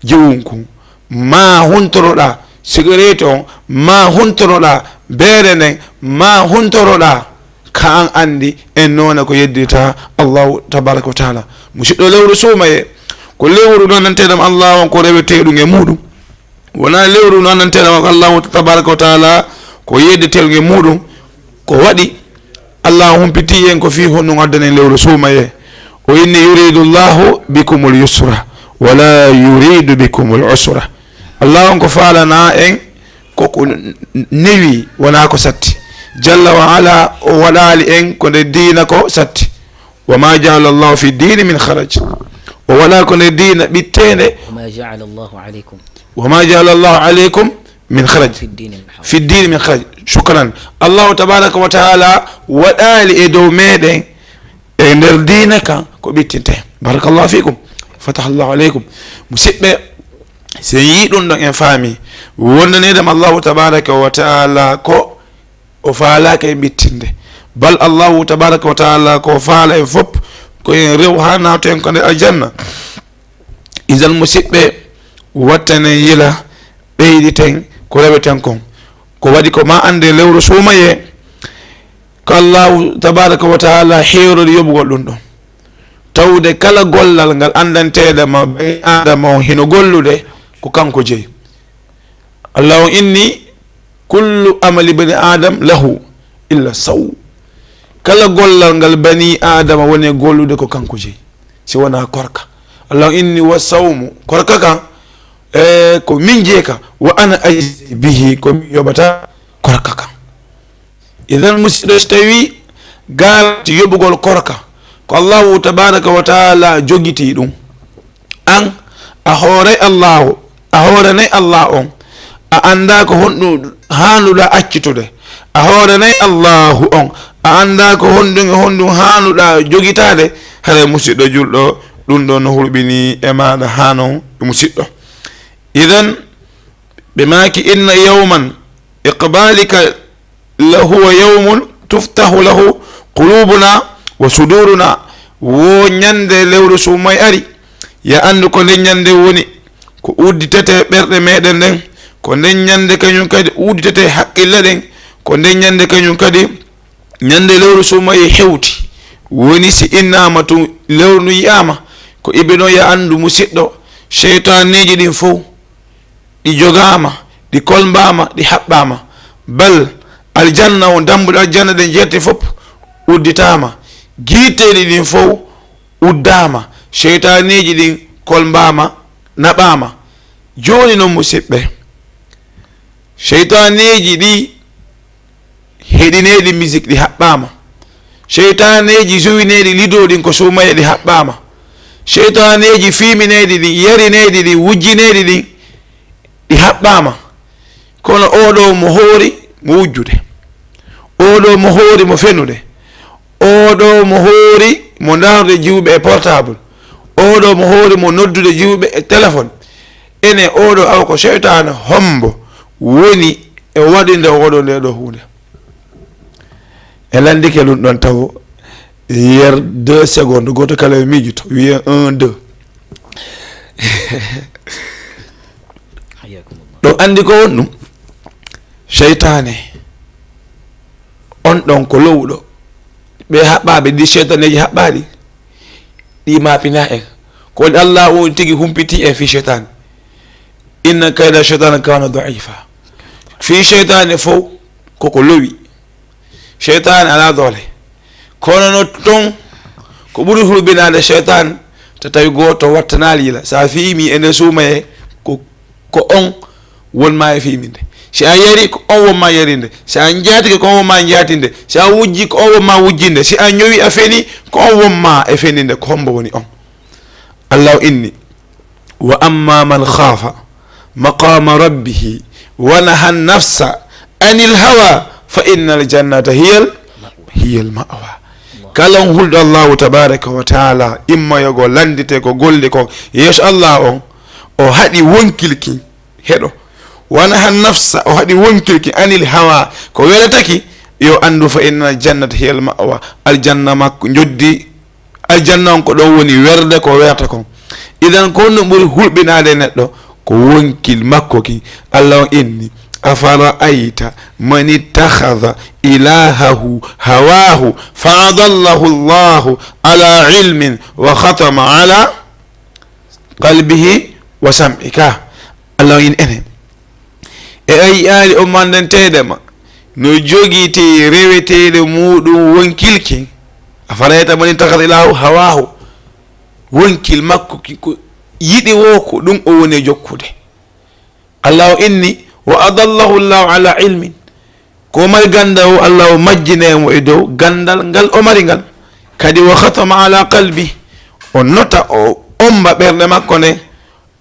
jiwun kun, ma huntoroɗa sigareeti on, ma huntoroɗa beere nden, ma huntoroɗa ka an anndi en noone ko yeddita Allahu tabaraka wa taala. Musiɗɗo, lewru suumaye ko lewru nananteɗam Allah on ko reweteɗum e muɗum. Wona lewru no anndanteeɗo makko Allahu tabaraka wa taala ko yeddetee e muɗum. Ko waɗi Allah humpiti en ko fii honɗum addanen lewru suumaye. O inni, "Yuridu Allahu bikumul yusra, wala yuridu bikumul usra." Allah on ko faalana en ko ko n-, n-, newi, wona ko satti. jalla wa ala o waɗaali en ko nde diina ko satti. Wa ma jaala Allahu fi diini min haraj. O waɗa ko nde diina ɓitteende. وما جعل الله عليكم Wa ma jaala Allahu aleykum min haraj. في الدين من حرج. Fi diini min haraj. Shukran. Allahu tabaraka wa taala waɗaali e dow meɗen e nder diina kan ko ɓittinte. Barakallahu fikum. Fataha Allahu aleykum. Musidɓe, so en yii ɗum ɗon en faami wondaneedema Allahu tabaraka wa taala ko o faalaaka e ɓittinde. Bal Allahu tabaraka wa taala ko faala en fop ko en rew haa naato en ko nder aljanna. Idan musidɓe, wattanen yila, ɓeyditen ko reweten kon. Ko waɗi ko ma annde lewru suumayee, ko Allahu tabaraka wa taala heerori yoɓugol ɗum ɗon. Tawde kala gollal ngal anndanteeɗema bani Aadama on hino gollude, ko kanko jeyi. Allah on inni, "Kullu amali bani Adam lahu illa sawm." Kala gollal ngal bani Adama woni e gollude ko kanko jeyi, si wonaa korka. Allah on inni, "Wa sawmu," korka kan, e ko min jeyi ka, "wa ana ajzi bihi," ko min yoɓata korka kan. Idan musidɗo, so tawi garanti yoɓugol korka ko Allahu tabaraka wa taala jogiti ɗum, an a hooray Allahu, a hooranay Allah on, a annda ko honɗum haanuɗa accitude, a hooranay Allahu on, a annda ko honɗum e honɗum haanuɗa jogitaade, haray musidɗo julɗo, ɗum ɗon no hulɓini e maaɗa haa non e musidɗo. Idan ɓe maaki, "Inna yawman iqbalika lahuwa yawmun tuftahu lahu qulubuna wa suduruna." Wo ñande lewru suumay ari, ya anndu ko nden ñande woni ko udditete ɓerɗe meɗen ɗen, ko nden ñande kañum kadi udditete haqqille ɗen, ko nden ñande kañum kadi ñande lewru suumay hewti. Woni si innama tun lewru ndu yi'ama, ko ibe ɗon ya anndu musidɗo, seytaneeji ɗin fow ɗi jogaama, ɗi kolmbaama, ɗi haɓɓaama. Bal aljanna on, dambuɗe aljanna ɗen jeette fof udditaama, giitteeɗi ɗin fof uddaama, seytaaneeji ɗin kolmbaama, naɓaama. Jooni non, musiɓɓe, seytaaneeji ɗi heɗineeɗi misik ɗi haɓɓaama. Seytaaneeji suwineeɗi lido ɗin ko suumaye ɗi haɓɓaama. Seytaaneeji fiimineeɗi ɗin, yarineeɗi ɗin, wujjineeɗi ɗin, ɗi haɓɓaama. Kono oɗo mo hoori mo wujjude, oɗo mo hoori mo fenude, oɗo mo hoori mo ndarude jiwɓe e portable, oɗo mo hoori mo noddude jiwɓe e téléphone. Ene oɗo awa ko seytaane hombo woni e waɗinde oɗo nde ɗo huunde? E lanndike ɗum ɗon taw yer deux secondes, gooto kala e miijoto, wiye un, deux. Hayyakumullah. Ɗo anndi ko won ɗum? Seytaane. On ɗon ko lowɗo. Ɓe haɓɓaaɓe ɗi seytaneeji haɓɓaaɗi. Ɗi maapinaa en. Ko woni Allah on tigi humpiti en fii seytaane. Inna kayda seytaane kana daifa. Fii seytaane fow koko lowi. Seytaane alaa doole. Kono no ton ko ɓuri hulɓinaade seytaane, to tawi gooto wattanaali yila. Sa fiimi e nden suumaye ko, ko on won ma e fiiminde. Si a yari, ko on won ma yarinde. Si a njaatike, ko on won ma njaatinde. Si a wujji, ko on won ma wujjinde. Si a ñowi, a feni, ko on won ma e feninde. Ko hombo woni on? Allah o inni, "Wa amma man khafa maqama rabbihi wa naha nafsa anil hawa fa innal jannata hiyal, hiyal ma'wa." Kala on hulɗo Allahu tabaraka wa taala, immoyogo lanndite ko golle ko yeeso Allah on, o haɗi wonkilki heɗo. Wa naha nafsa, o haɗi wonkilki anil hawa, ko welataki, yo anndu fa innal jannata hiyal ma'wa, aljanna makko njoddi, aljanna on ko ɗon woni werde ko werata kon. Idan ko honɗum ɓuri hulɓinaade neɗɗo? Ko wonkil makko ki. Allah on inni, "Afara'ayta man ittakhadha ilahahu hawahu fa adallahu Allahu ala ilmin wa khatama ala qalbihi wa sam'ika." Allah on inni ene. E a yi'aali on mandanteeɗe ma no jogiti reweteeɗe muuɗum wonkilki? Afara'ayta man ittakhadha ilahahu hawahu. Wonkil makko ki ko yiɗi wo ko ɗum o woni e jokkude. Allah o inni, "Wa adallahu Allahu ala ilmin." ko o mari ganndal o, Allah o majjinay mo e dow ganndal ngal o mari ngal. Kadi, wa khatama ala qalbi, o nota, o omba ɓernde makko nden,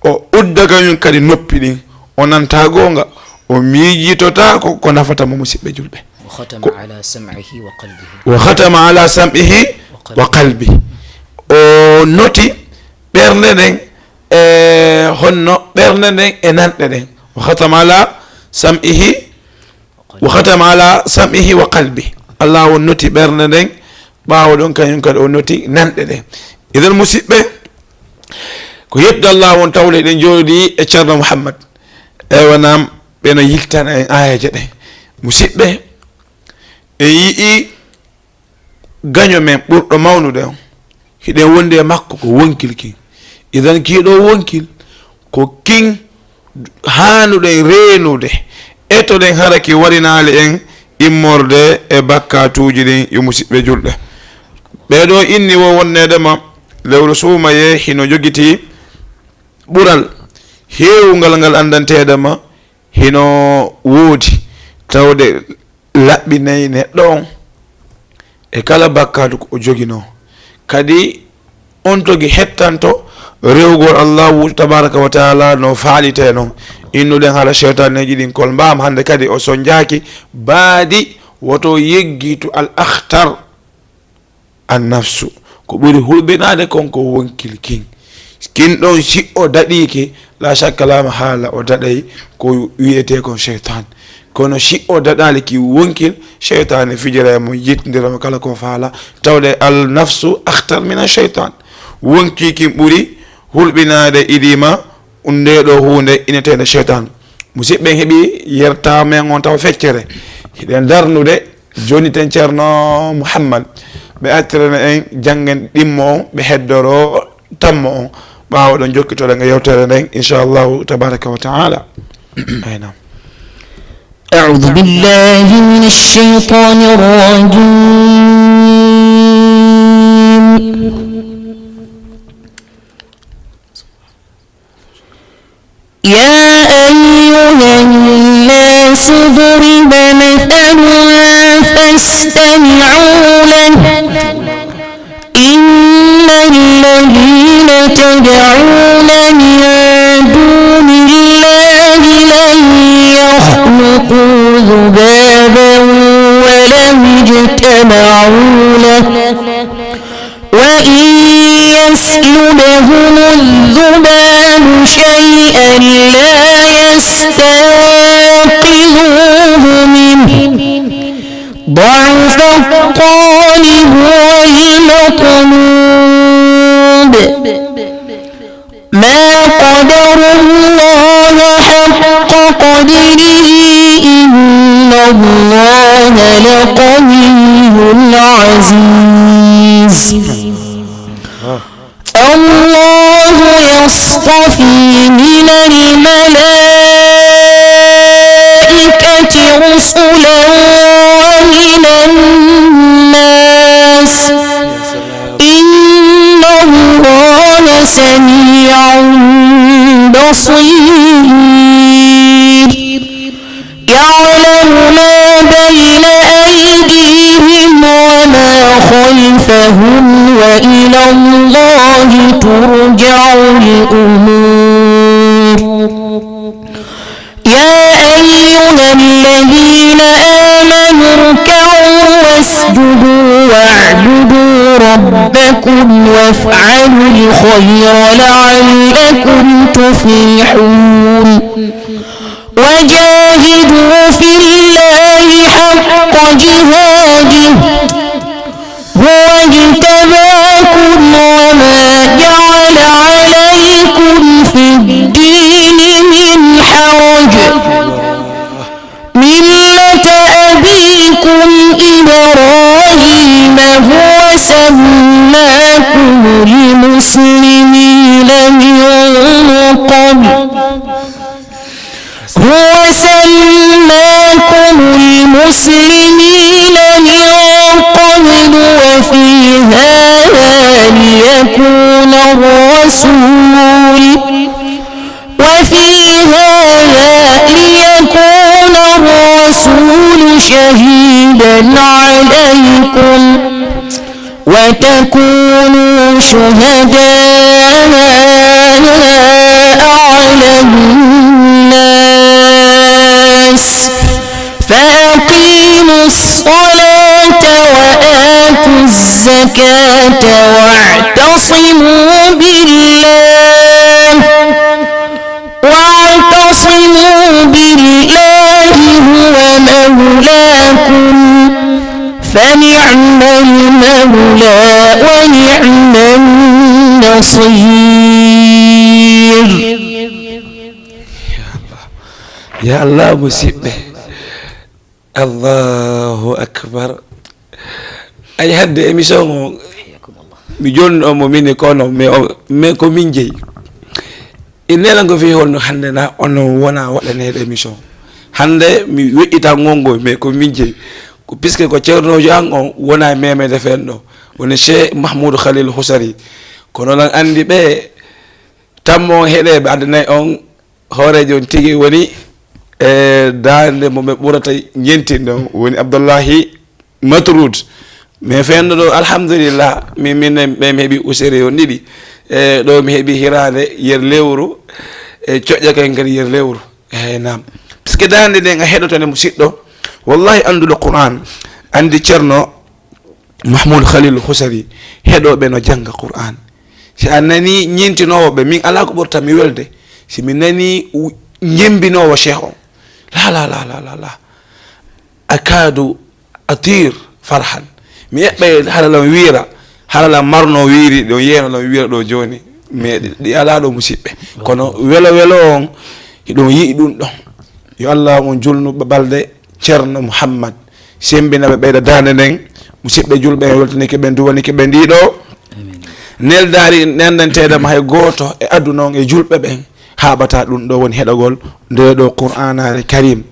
o udda kañum kadi noppi ɗin, o nanta goonga, o miijitotaako ko nafata mo, musiɓɓe julɓe. وختم Ko على سمعه وقلبه. Wa khatama ala sam'ihi wa qalbi. O noti ɓernde nden, e honno ɓernde nden e nanɗe ɗen. Wa khatama ala sam'ihi, wa khatama ala sam'ihi wa qalbi. Allah o noti ɓernde nden, ɓaawo ɗon kañum kadi o noti nanɗe ɗen. Idan, musiɓɓe, ko yettude Allah won tawde eɗen jooɗi e Ceerno Muhammad. Eywa, naam, ɓe no yiltana en aayeeje ɗen. Musiɓɓe, en yi'i gaño men ɓurɗo mawnude on. Hiɗen wondi e makko ko wonkil kin. Idan, kiiɗo wonkil ko kin haanuɗen reenude. Etoɗen hara ki warinaali en immorde e bakkaatuuji ɗin, yo musiɓɓe julɓe. Ɓee ɗoo inni wo wonneede ma lewru suumayee hino jogitii ɓural heewungal ngal anndanteede ma hino woodi tawde laɓɓinay neɗɗo on e kala bakkaatu ko o joginoo. Kadi on togi hettanto rewugol Allahu tabaraka wa taala no faalitee non. Innuɗen hara seytaaneeji ɗin kol mbaam hannde kadi o sonjaaki baadi woto yeggitu al akhtar. An nafsu, ko ɓuri hulɓinaade kon ko wonkil kin. Kin ɗon, si o daɗiike, la shakka, la mahala, o daɗay ko wi'etee kon sheytaan. Kono si o daɗaali ki wonkil, sheytaane fijira e mo, yittindira mo kala ko faala, tawde al nafsu akhtar min ash sheytaan. Wonkil kin ɓuri hulɓinaade idii ma, un nde ɗo huunde ineteende sheytaan. Musiɓɓe, en heɓi yertaa men on taw feccere. Hiɗen darnude, jonniten Ceerno Muhammad. Ɓe accirana en, janngen ɗimmo on, ɓe heddoro tammo on. Ɓaawo ɗon jokkitoɗen e yewtere nden, inchallahu tabaraka wa taala. Ay, naam. أعوذ بالله من الشيطان الرجيم. يا أيها الناس ضرب مثل فاستمعوا له. إن الذين تدعون من دون الله لن يخلقوا ذبابا ولو اجتمعوا له، وإن يسلبهم الذباب شيئا لا يستنقذوه منه، ضعف الطالب والمطلوب. ما قدروا الله حق قدره، إن الله لقوي عزيز. الله يصطفي من الملائكة رسلا ومن الناس، إن الله سميع بصير. يعلم ما بين أيديهم وما خلفهم، وإلى الله ترجع الأمور. يا أيها الذين آمنوا اركعوا واسجدوا واعبدوا ربكم وافعلوا الخير لعلكم تفلحون. وجاهدوا في الله حق جهاده، هو اجتباكم وما جعل عليكم في الدين من حرج، ملة أبيكم إبراهيم هو سماكم المسلمين من قبل، هو سماكم المسلمين من قبل وفي هذا ليكون الرسول، وفي هذا ليكون الرسول شهيدا عليكم وتكونوا شهداء على الناس فأقيموا الصلاة وآتوا الزكاة واعتصموا بالله واعتصموا بالله هو مولاكم فنعم المولى ونعم النصير. Ya Allah, musidɓe. Allahu akbar. Ay, hadde émission o, mi jonni on mo mini kono, mais o, mais ko min jeyi. E nela ngo fi holno hande na ono wona waɗaneɗo émission. Hande mi weƴƴita ngongo, mais ko min jeyi. Ko puisque ko ceernojo an on wona memede fen ɗo. Woni Cheikh Mahmoud Khalil Husari. Kono lan andi ɓe tammo heɗe ɓe addanay on hooreejo on tigi woni e daande mo ɓe ɓurata ñentinde on, woni Abdullahi Matrud. Mais fenndo ɗo, alhamdulillah, min, min, ɓe mi heɓi usere on ɗiɗi. E ɗo mi heɓi hiraande yer lewru, e coƴƴa kan kadi yer lewru. Eyi, naam. Puisque daande nden a heɗoto nde, musidɗo, wallahi annduɗo Qur'an, anndi Ceerno Mahmoud Khalil Husari, heɗoɓe no jannga Qur'an. Si a nani ñintinoowo ɓe, min alaa ko ɓurta mi welde, si mi nani u-, ñembinoowo Cheikh on. La, la, la, la, la, la. Akadu atir farhan. Mi eɓɓay hara lan wiira, hara lan marno wiiri, ɗo yeeno lan wiira ɗo jooni. Mais ɗi, ɗi alaa ɗo, musidɓe. Kono welo welo on, hiɗon yi'i ɗum ɗon. Yo Allah on julnu balɗe Ceerno Muhammad. Sembina ɓe, ɓeyda daande nden. Musidɓe julɓe, en weltanike ɓen, duwanike ɓe ndiɗo neldaari nandanteede ma hay gooto e aduna on e julɓe ɓen haaɓata ɗum ɗo woni heɗogol nde ɗo Qur'aanaare Karim.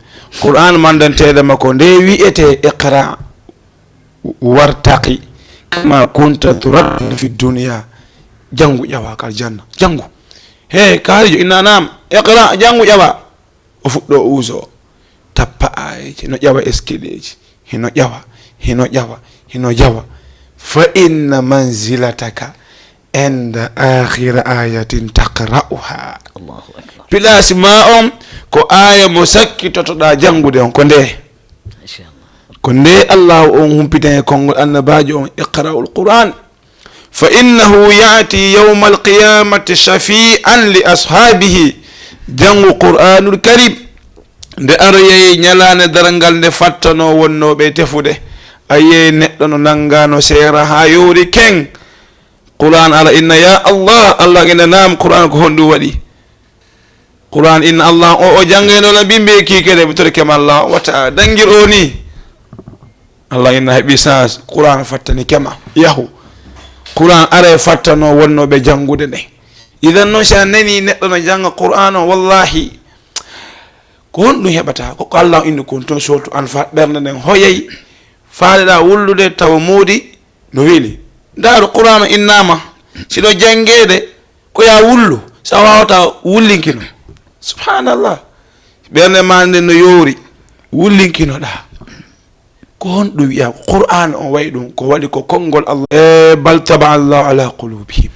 Qur'aan mandanteede ma ko nde wi'ete iqra wartaqi kama kunta turattil fi dunya. Janngu ƴawa ka aljanna. Janngu. He, kaarijo, inna naam, iqra, janngu ƴawa. O fuɗɗo uuso, tappa aayeeje, no ƴawa eskeleeji, hino ƴawa, hino ƴawa, hino ƴawa. Fa inna manzilataka inda akhira ayatin taqra'uha. Allahu akbar. Pilaasi ma on ko aaya mo sakkitotoɗaa janngude on, ko nde. Masha Allah. Ko nde Allahu on humpitani e konngol annabaajo on, iqra'ul Qur'an. Fa innahu ya'ti yawmal qiyamati shafi'an li ashabihi. Janngu Qur'anul Karim. Nde aroyay ñalaande darangal nde fattanoo wonnooɓe tefude. A yiyay neɗɗo no nanngaano seera haa yoori keŋ. Qur'an ara inna ya Allah, Allah inna naam, Qur'an ko honɗum waɗi? Qur'an inna Allah o, o janngayno la bimbe kikere ɓe torke ma Allah wata dangir o ni. Allah inna heɓi sens, Qur'an fattani kema. Yahu. Qur'an are fattano wonnoɓe janngude nde. Idan noon si a nani neɗɗo no jannga Qur'an o, wallahi, ko honɗum heɓata? Ko ko Allah inni kon toon sootu Anfal, ɓernde nden hoyay, faaleɗa wullude tawa moodi no weli. Ndaaru Qur'an o innama, si ɗo janngeede, ko ya wullu, so a wawata wullinkino. Subhanallah. Ɓernde ma nden no yowri, wullinkinoɗa. Ko honɗum wiya? Qur'an on wayi ɗum, ko waɗi ko konngol Allah. E bal taba Allahu ala qulubihim.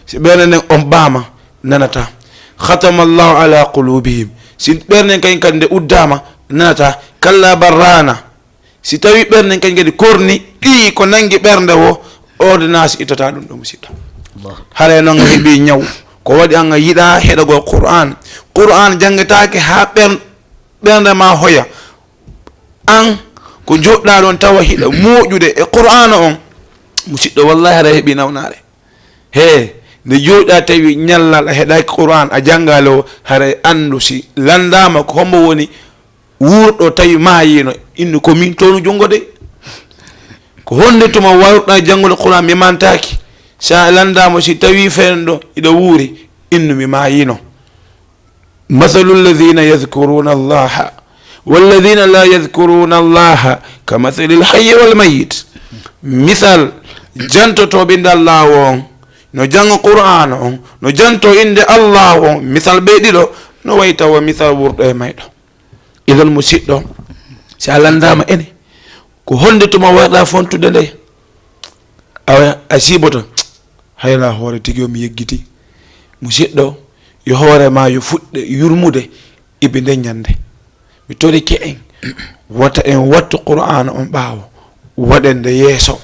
Si ɓernde nden on ɓaama, nanata. Khatama Allahu ala qulubihim. Si ɓernde nden kañ kadi nde uddama, nanata. Kalla barrana. Si tawi ɓernde nden kañ kadi korni, ɗi ko nangi ɓernde wo, ordonnance ittata ɗum ɗo, musidɗo. Allah. Haray noon a heɓi ñaw. Ko waɗi an a yiɗa heɗogol Qur'an. Qur'an janngetaake haa ɓer-, ɓernde ma hoya. An ko joɗɗa ɗon tawa hiɗa moƴƴude e Qur'aana on, musidɗo, wallahi haray a heɓi nawnaare. He, nde joɗɗa tawi ñallal a heɗaki Qur'an, a janngali o, haray anndu si lanndaama ko hombo woni wuurɗo tawi maayino, innu ko min townu junngo de. Ko honde tuma wawruɗa janngude Qur'an mi mantaaki? Sa lanndaama si tawi fenɗo iɗa wuuri, innu mi maayino. Mathalu alladhina yadhkuruna Allaha walladhina la yadhkuruna Allaha kamathali alhayyi walmayyit. Misal jantotooɓe innde Allahu on, no jannga Qur'aana on, no janto innde Allahu on, misal ɓe ɗiɗo no wayi tawa misal wuurɗo e mayɗo. Idan musidɗo, Si a lanndaama ene, ko honde tuma warɗa fontude nde? Awa a siiboto, hayla hoore tigi o mi yeggiti. Musidɗo, yo hoore ma yo fuɗɗe yurmude ibi nde ñande. Mi torike en, wata en wattu Qur'aana on ɓaawo, waɗen nde yeeso.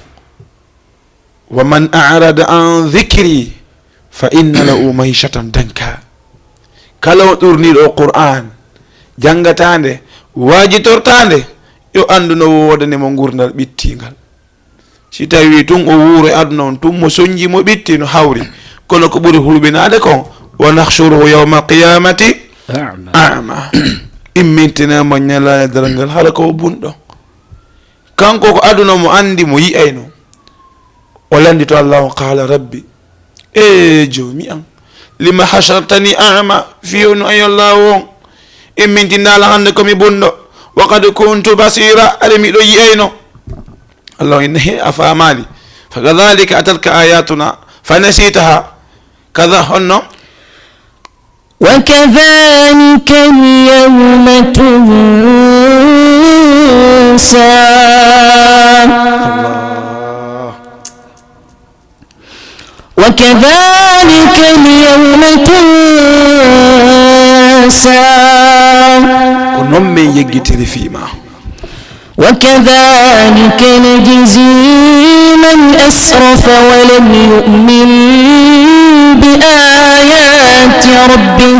"Wa man a'rada an dhikri fa inna lahu ma'ishatan danka." Kala o ɗurniiɗo o Qur'aan, janngataa nde, waajitortaa nde, yo anndu no woodani mo ngurndan ɓittiingal. Si tawii tun o wuuro e aduna on tun, mo sonji mo ɓitti no hawri, kono ko ɓuri hulɓinaade kon, "wa nahshuruhu yawmal qiyamati a'ma." Immintinaa mo ñalaande darngal hara ko o bunɗo. Kanko ko aduna mo anndi mo yi'ayno. O lanndito Allah on, "Qaala rabbi, e Joomi an, lima hashartani a'ma, fii honno an yo Allah on immintindaala hannde ko mi bunɗo, wa qad kuntu basira, ari miɗo yi'ayno." Allah on inni, "He, a faamaali. Fa kadhalika atatka ayatuna fa nasitaha." Kaza honno? وكذلك اليوم تنسى. وكذلك اليوم تنسى. Ko non men yeggitiri fii ma. وكذلك نجزي من أسرف ولم يؤمن بآيات ربه.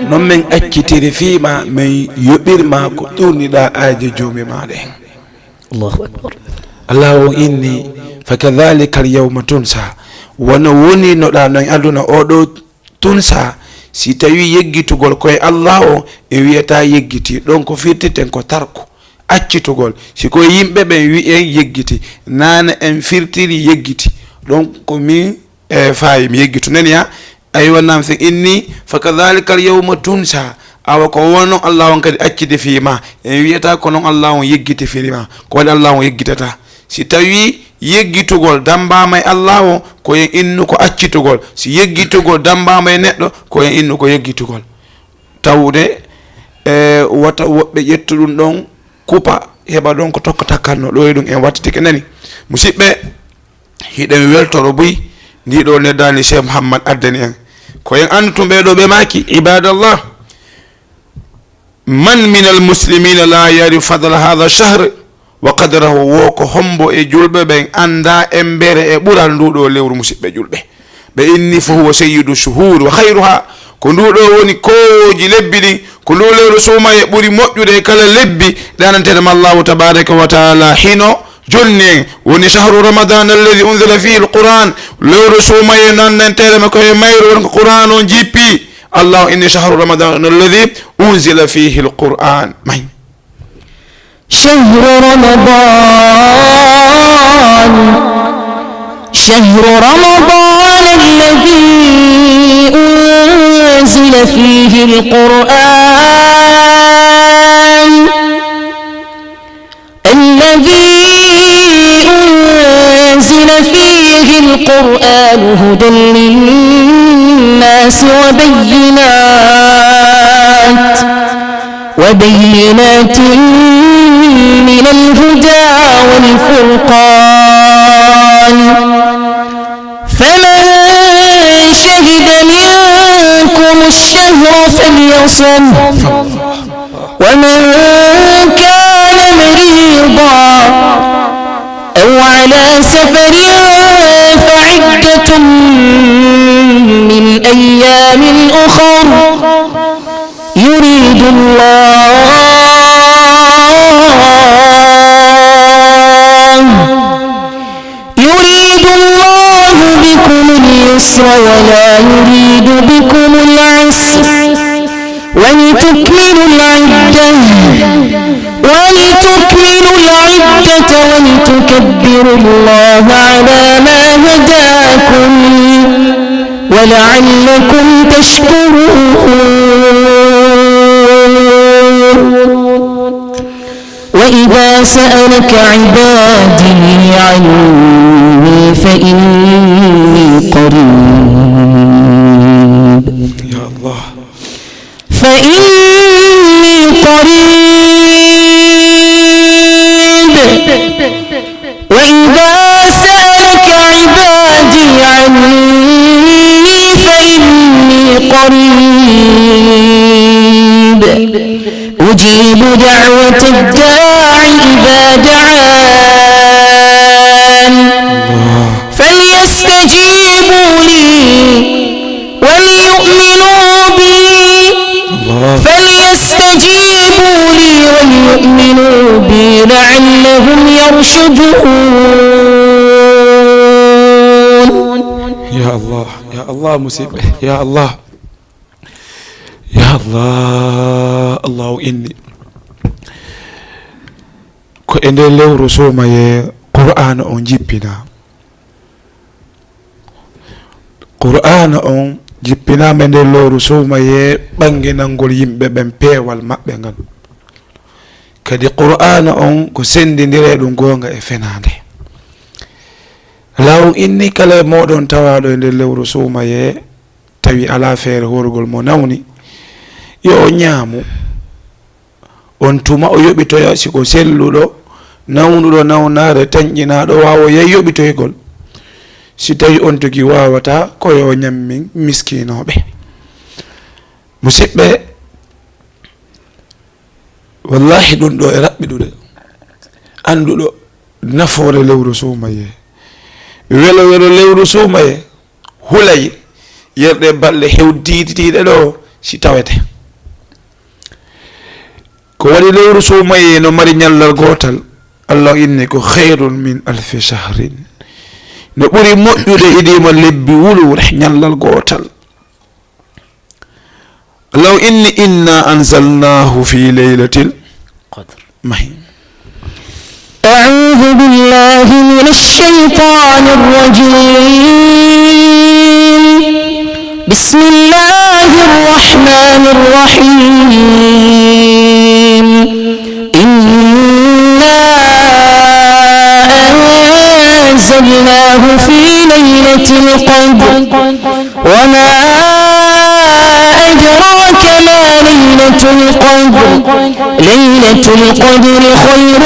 Non men accitiri fii ma, men yoɓir ma ko ɗurniɗa aaje Joomi ma ɗen. الله أكبر. Allah on inni, "Fa kadhalika al yawma tunsa." Wano woni no ɗa non aduna o ɗo tunsa, si tawi yeggitugol koye Allah o, e wiyata yeggiti. Ɗon ko firtiten ko tarku, accitugol. Si koye yimɓe ɓen wi'en yeggiti, nana en firtiri yeggiti. Ɗon ko min, e, faayi mi yeggitu. Nani ya? Aywa, nam si inni, "Fa kadhalika al yawma tunsa." Awa ko wano Allah on kadi acciti fii ma. En wiyata ko non Allah on yeggiti fii ma. Ko waɗi Allah on yeggitata? Si tawi yeggitugol dambama e Allah o, ko en innu ko accitugol. Si yeggitugol dambama e neɗɗo, ko en innu ko yeggitugol. Tawde, e, wata woɓɓe ƴettu ɗum ɗon kupa, heɓa ɗon ko tokko takkanno, ɗo e ɗum en wattitike nani. Musidɓe, hiɗen weltoro buy, ndi ɗo neddani Cheikh Mouhammad addani en. Ko en andu tun ɓe ɗo ɓe maki, ibadallah. Man min almuslimina la yarifu fadla hadha shahr wa qadrahu, wo ko hombo e julɓe ɓen anda embere e ɓural ndu ɗo lewru, musiɓɓe julɓe? Ɓe inni, fa huwa sayyidu shuhur wa khayruha, ko ndu ɗo woni kowoji lebbi ɗin, ko ndu lewru suumaye ɓuri moƴƴude e kala lebbi ɗananteɗe ma Allahu tabaraka wa taala hino jonni en, woni shahru ramadan alladhi unzila fihi alquran, lewru suumaye nananteɗe ma ko e mayru woni ko Qur'an on jippi. Allah inni shahru ramadan alladhi unzila fihi alquran. May. شهر رمضان، شهر رمضان الذي أنزل فيه القرآن، الذي أنزل فيه القرآن هدى للناس وبينات، وبينات من الهدى والفرقان، فمن شهد منكم الشهر فليصمه، ومن كان مريضا أو على سفر فعدة من أيام أخر، يريد الله، يريد الله بكم اليسر ولا يريد بكم العسر، ولتكملوا العدة، ولتكملوا العدة ولتكبروا الله على ما هداكم ولعلكم تشكرون. وإذا سألك عبادي عني فإني قريب. يا الله. فإني قريب دعان. الله. فليستجيبوا لي وليؤمنوا بي. الله. فليستجيبوا لي وليؤمنوا بي لعلهم يرشدون. Ya Allah, ya Allah, musidɓe, ya Allah. Ya Allah, Allahu inni. Ko e nder lewru suumayee Qur'aana on jippinaa. Qur'aana on jippinaama e nder lewru suumayee ɓannginangol yimɓe ɓen peewal maɓɓe ngal. Kadi Qur'aana on ko senndindiree ɗum goonga e fenaande. Allahu inni kala e mooɗon tawaaɗo e nder lewru suumayee, tawi alaa feere horugol mo nawni, yo o ñaamu. On tuma o yoɓitoya, si ko selluɗo, nawnuɗo nawnaare, tanƴinaaɗo, waawoyay yoɓitoygol. Si tawi on tigi waawataa, ko yo o ñammin miskinooɓe. Musidɓe, wallahi ɗum ɗo e raɓɓiɗude. Annduɗo nafoore lewru suumayee, welo welo lewru suumayee, hulay yerɗe balɗe hewtitiiɗe ɗo si tawete. Ko waɗi lewru suumayee no mari ñallal gootal, Allah inni ko khayrun min alfi shahrin. No ɓuri moƴƴude idiima lebbi wuluure ñallal gootal. Allah inni inna anzalnahu fi laylatil qadr. Mahi. أعوذ بالله من الشيطان الرجيم. بسم الله الرحمن الرحيم. إنا أنزلناه في ليلة القدر. وما أدراك ما ليلة القدر. ليلة القدر خير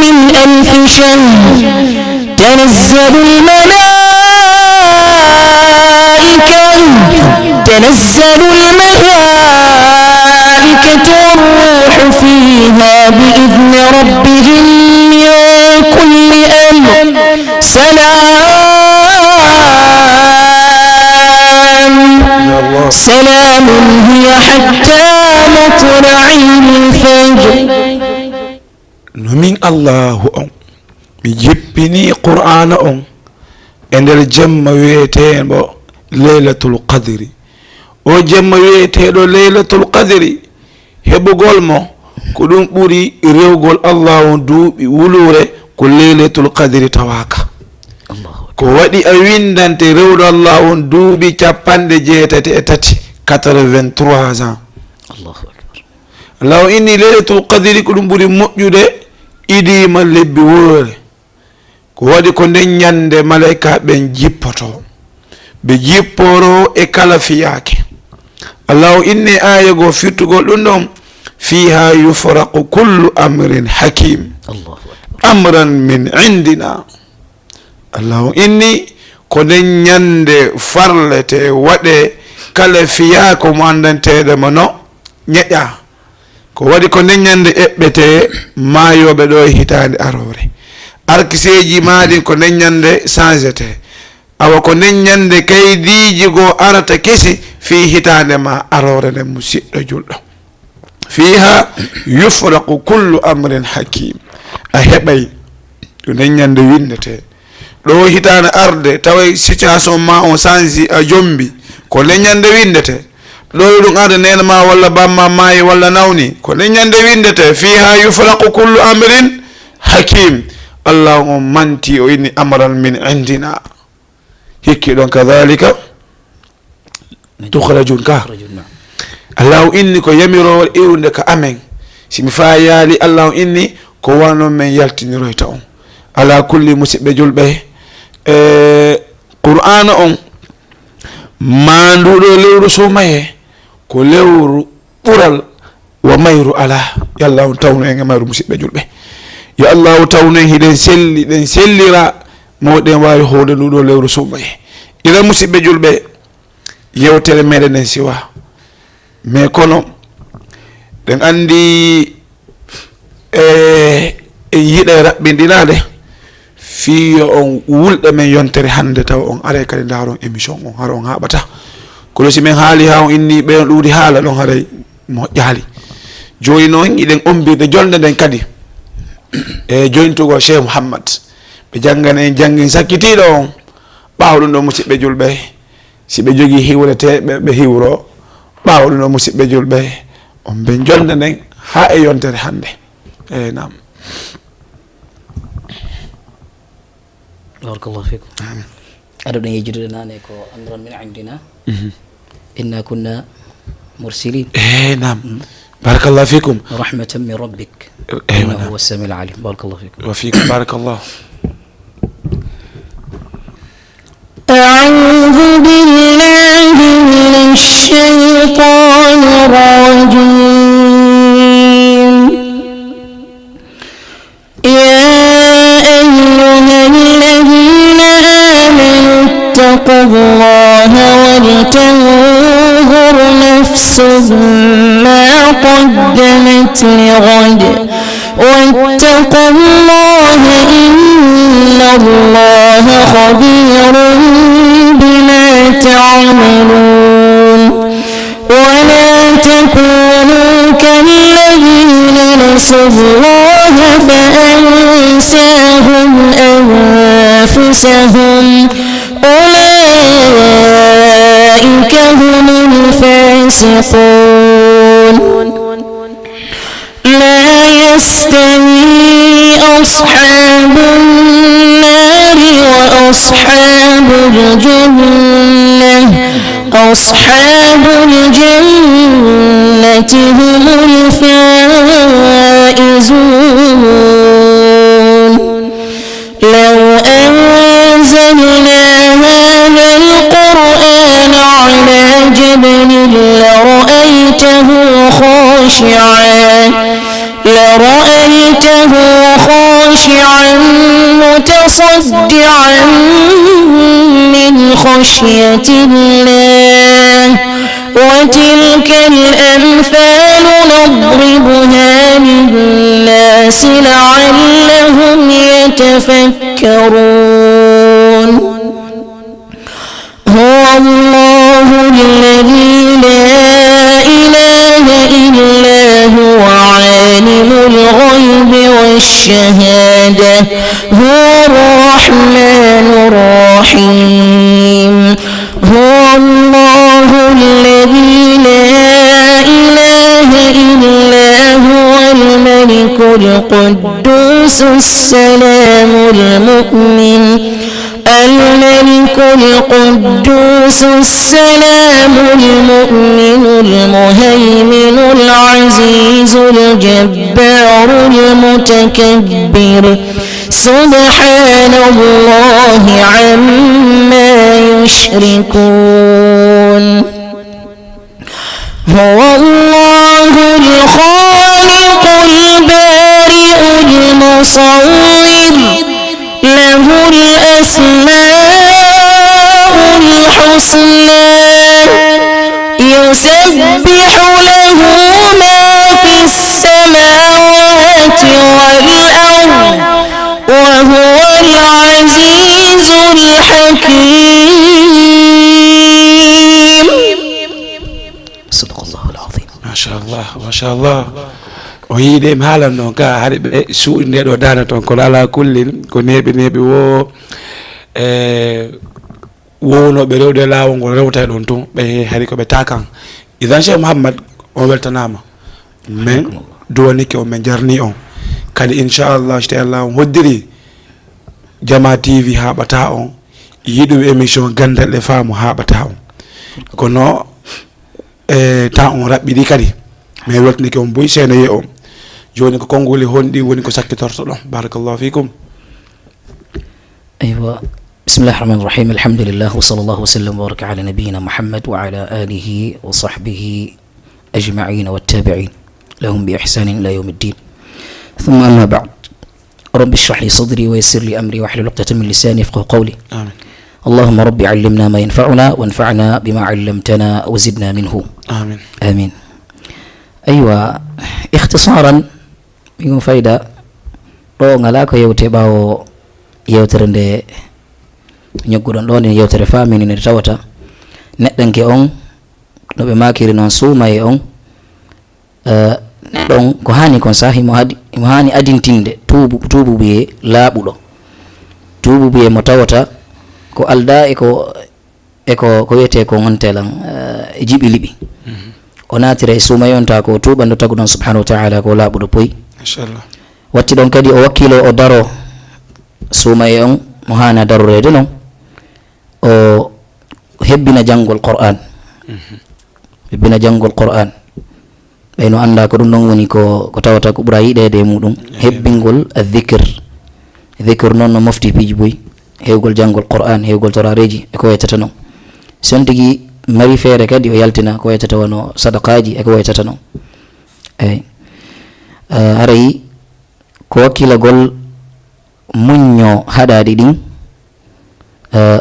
من ألف شهر. تنزل الملائكة، تنزل الملائكة والروح فيها بإذن ربهم من كل أمر. سلام، سلام هي حتى مطلع الفجر. No min Allaahu on, mi jippinii Qur'aana on e nder jemma wi'eteeɗo Laylatul Qadri. O jemma wi'eteeɗo Laylatul Qadri, heɓugol mo ko ɗum ɓuri rewgol Allaahu on duuɓi wuluure, ko Laylatul Qadri tawaaka. Ko waɗi a winndante rewɗo Allaahu on duuɓi capanɗe jeetati e tati, quatre-vingt-trois ans. Allahu akbar. Law inni Laylatul Qadri ko ɗum ɓuri moƴƴude idiima lebbi wuluure. Ko waɗi ko nden ñannde malaykaaɓe ɓen jippoto. Ɓe jipporo e kala fiyaake. Allahu inni aaya goo firtugol ɗum ɗon, "Fiiha yufraqu kullu amrin hakim." Allahu akbar. "Amran min indina." Allahu inni ko nden ñannde farlete, waɗe kala fiyaako mo anndanteeɗo mo no ñeƴaa. Ko waɗi ko nden ñannde eɓɓete maayooɓe ɗo e hitaande aroore. Arkiseeji maa ɗin ko nden ñannde sanjete. Awa ko nden ñannde kaydiiji goo arata kesi fii hitaande maa aroore nden, musiɗɗo julɗo. "Fiiha yufraqu kullu amrin hakim." A heɓay ko nden ñannde winndete. Ɗo hitaande arde, taway situation maa on sanji, a jombi, ko nden ñannde winndete. Ɗo ɗum arde, neene maa walla bammaa maayi walla nawni, ko nden ñannde winndete. "Fiiha yufraqu kullu amrin hakim." Allahu on manti, o inni, "Amran min indina." Hikki ɗon, "Kadhalika tukhrajun ka." Tukhrajun, naam. Allahu inni ko yamiroowo iwde ka amen. Si mi faayaali, Allahu inni ko wano men yaltiniroyta on. Ala kulli, musiɓɓe julɓe, e Qur'aana on, maanduɗo lewru suumayee, ko lewru ɓural wa mayru alaa. Yo Allahu tawnu en e mayru, musiɓɓe julɓe. Yo Allahu tawnu en hiɗen selli, ɗen sellira, mo ɗen waawi hoolde ndu ɗo lewru suumayee. Ira, musiɓɓe julɓe, yewtere meɗen nden siwa. Mais kono, ɗen anndi E, en yiɗa raɓɓinɗinaade fii yo on wulɗe men yontere hannde, tawa on aray kadi ndaaron émission on, hara on haaɓata. Kono si men haali haa on inni ɓe on ɗuuɗi haala ɗon, haray moƴƴaali. Jooni noon, iɗen ommbirde jolde nden kadi e jointugol Cheikh Mouhammad. Ɓe janngana en janngin sakkitiiɗo on. Ɓaawo ɗum ɗo, musiɓɓe julɓe, si ɓe jogii hiwreteeɓe, ɓe hiwro. Ɓaawo ɗum ɗo, musiɓɓe julɓe, on mben jolde nden haa e yontere hannde. Eey, naam. Barakallahu fikum. Amin. Aɗo ɗen yejjude naane ko amran min indina. Mhm. Inna kunna mursilin. Eey, naam. Mm. Barakallahu fikum. Rahmatan min rabbik. Eey, innahu huwa samiul alim. Barakallahu fikum. Wa fikum barakallah. أعوذ بالله من الشيطان الرجيم. يا أيها الذين آمنوا اتقوا الله ولتنظر نفس ما قدمت لغد واتقوا الله إن الله خبير بما تعملون. ولا تكونوا كالذين نسوا الله فأنساهم أنفسهم أولئك هم الفاسقون. لا يستوي أصحاب النار وأصحاب الجنة. أصحاب الجنة هم الفائزون. لو أنزلنا هذا القرآن على جبل لرأيته خاشعا لرأيته خاشعا متصدعا من خشية الله. وتلك الأمثال نضربها للناس لعلهم يتفكرون. هو الله الذي لا إله إلا هو عالم الغيب والشهادة هو الرحمن الرحيم. هو الله الذي لا إله إلا هو الملك القدوس السلام المؤمن الملك القدوس السلام المؤمن المهيمن العزيز الجبار المتكبر. سبحان الله عما يشركون. هو الله الخالق البارئ المصور له الأسماء الحسنى يسبح له ما في السماوات والأرض وهو العزيز الحكيم. صدق الله العظيم. Machallah, machallah. O yii ɗe mi haalan noon ka hari ɓe suuɗi nde ɗo daana toon, kono ala kullin ko neeɓi neeɓi wo e wownooɓe rewde laawol ngol rewta e ɗon tun ɓe hari ko ɓe takan. Idan Cheikh Mouhammad, on weltanaama. Min duwanike on, min jarni on. Kadi inchallah, so tawi Allah on hoddiri, Jama T V haaɓata on, yiɗuɓe émission Ganndal e Faamu haaɓata on. Kono e temps on raɓɓiɗi kadi, min weltanike on buy seeɗa e on. Jooni ko konnguli honɗi woni ko sakkitortoɗon? Barakallahu fikum. Aywa. بسم الله الرحمن الرحيم. الحمد لله وصلى الله وسلم وبارك على نبينا محمد وعلى آله وصحبه أجمعين والتابعين لهم بإحسان إلى يوم الدين. ثم أما بعد. رب اشرح لي صدري ويسر لي أمري واحلل عقدة من لساني يفقهوا قولي. آمين. اللهم رب علمنا ما ينفعنا وانفعنا بما علمتنا وزدنا منه. آمين. آمين. أيوة، اختصارا Ɗum fayda ɗo ngalaa ko yewte ɓaawo yewtere nde ñogguɗon ɗo, nden yewtere faamini nde tawata neɗɗanke on, no ɓe maakiri noon, suumaye on, eh, neɗɗo on ko haani kon sah, himo haadi, himo haani adintinde tuubu, tuububuye laaɓuɗo. Tuububuye mo tawata ko aldaa e ko, e ko, ko wiyetee kon on telan, eh, e jiɓi liɓi. Mhm. O naatira e suumaye on, taa ko o tuuba nde o tagu ɗon subhanahu wa ta'ala ko o laaɓuɗo poy. Machallah. Watti ɗon kadi o wakkilo o daro suumaye on mo haana daroreede non. O hebbina janngol Qur'an. Mhm. Hebbina janngol Qur'an. Ɓay no annda ko ɗum ɗon woni ko, ko tawata ko ɓura yiɗeede e muɗum. Ehe. Hebbingol adh-dhikr. Dhikr noon no mofti piiji buy. Heewgol janngol Qur'an, heewgol torareeji, e ko waytata noon. Si on tigi mari feere kadi, o yaltina ko waytata wano sadaqaaji, e ko waytata noon. Eey. Ah, haray ko wakkilagol muñño haɗaaɗi ɗin, eh,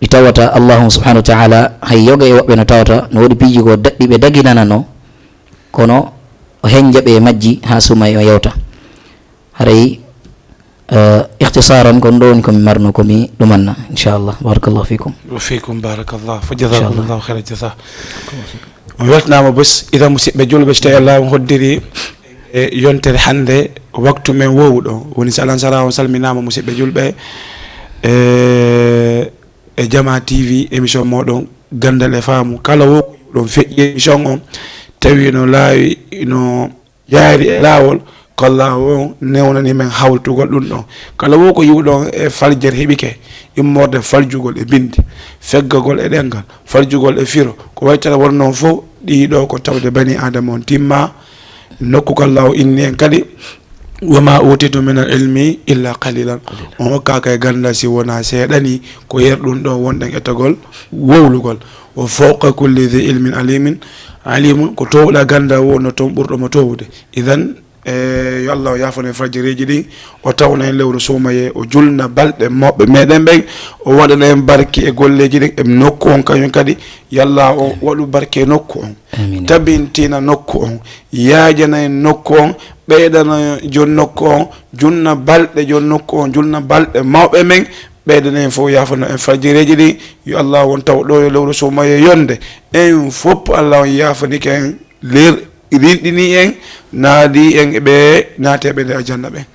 ɗi tawata Allahu subhanahu wa ta'ala, hay yoga e woɓɓe no tawata no woodi piiji goo daɗɗi ɓe daginanano, kono o henja ɓe e majji haa suumaye o yewta. Haray, eh, ikhtisaran, kon ɗo woni ko mi marno ko mi ɗumanna, inchallah. Barakallahu fikum. Wa fikum barakallah. Fa jazakumullahu khairal jaza. On weltanaama bos. Idan, musidɓe julɓe, so tawi Allah on hoddiri e yontere hannde, waktu men wowuɗo. Woni si Alan Sara on salminaama, musidɓe julɓe, e, e Jama T V, émission moɗon Gandal e Faamu. Kala wo ko ɗon feƴƴi émission on, tawi no laawi, no yaari e laawol, ko Allah on newnani men hawtugol ɗum ɗon. Kala wo ko yiwɗon e faljere heɓike, immorde faljugol e bindi, feggagol e ɗemngal, faljugol e firo, ko waytata won noon fof, ɗii ɗo ko tawde bani Aadama on timma. Nokku ko Allah o inni en kadi, "Wa ma utitu min al ilmi illa qalilan." On hokkaaka e ganndal si wonaa seeɗa ni, ko yer ɗum ɗo wonɗen etagol wowlugol. "Wa fawqa kulli dhi ilmin alimin, alimun." Ko towɗa ganndal wo no toon ɓurɗo mo towde. Idan, e, yo Allah o yaafano en fajjireeji ɗin, o tawna en lewru suumaye, o julna balɗe mawɓe meɗen ɓen, o waɗana en barke e golleeji ɗin e nokku on kañum kadi. Yo Allah o waɗu barke e nokku on. Amiin. Tabintina nokku on, yaajana en nokku on, ɓeydana jon nokku on, junna balɗe jon nokku on, junna balɗe mawɓe men, ɓeydana en fof, yaafano en fajjireeji ɗin. Yo Allah won taw ɗo yo lewru suumaye yonde. En fof Allah on yaafanike en, ler-, rinɗini en, naadi en e ɓe naateɓe nder aljanna ɓen.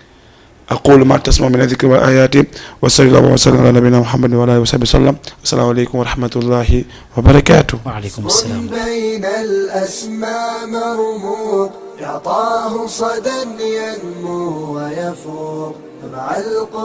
أقول ما تسمعون من الذكر والآيات، وصلى الله وسلم على نبينا محمد وعلى آله وصحبه وسلم. السلام عليكم ورحمة الله وبركاته. وعليكم السلام. بين الأسماء مرموق، يعطاه صدى ينمو ويفوق مع القرآن.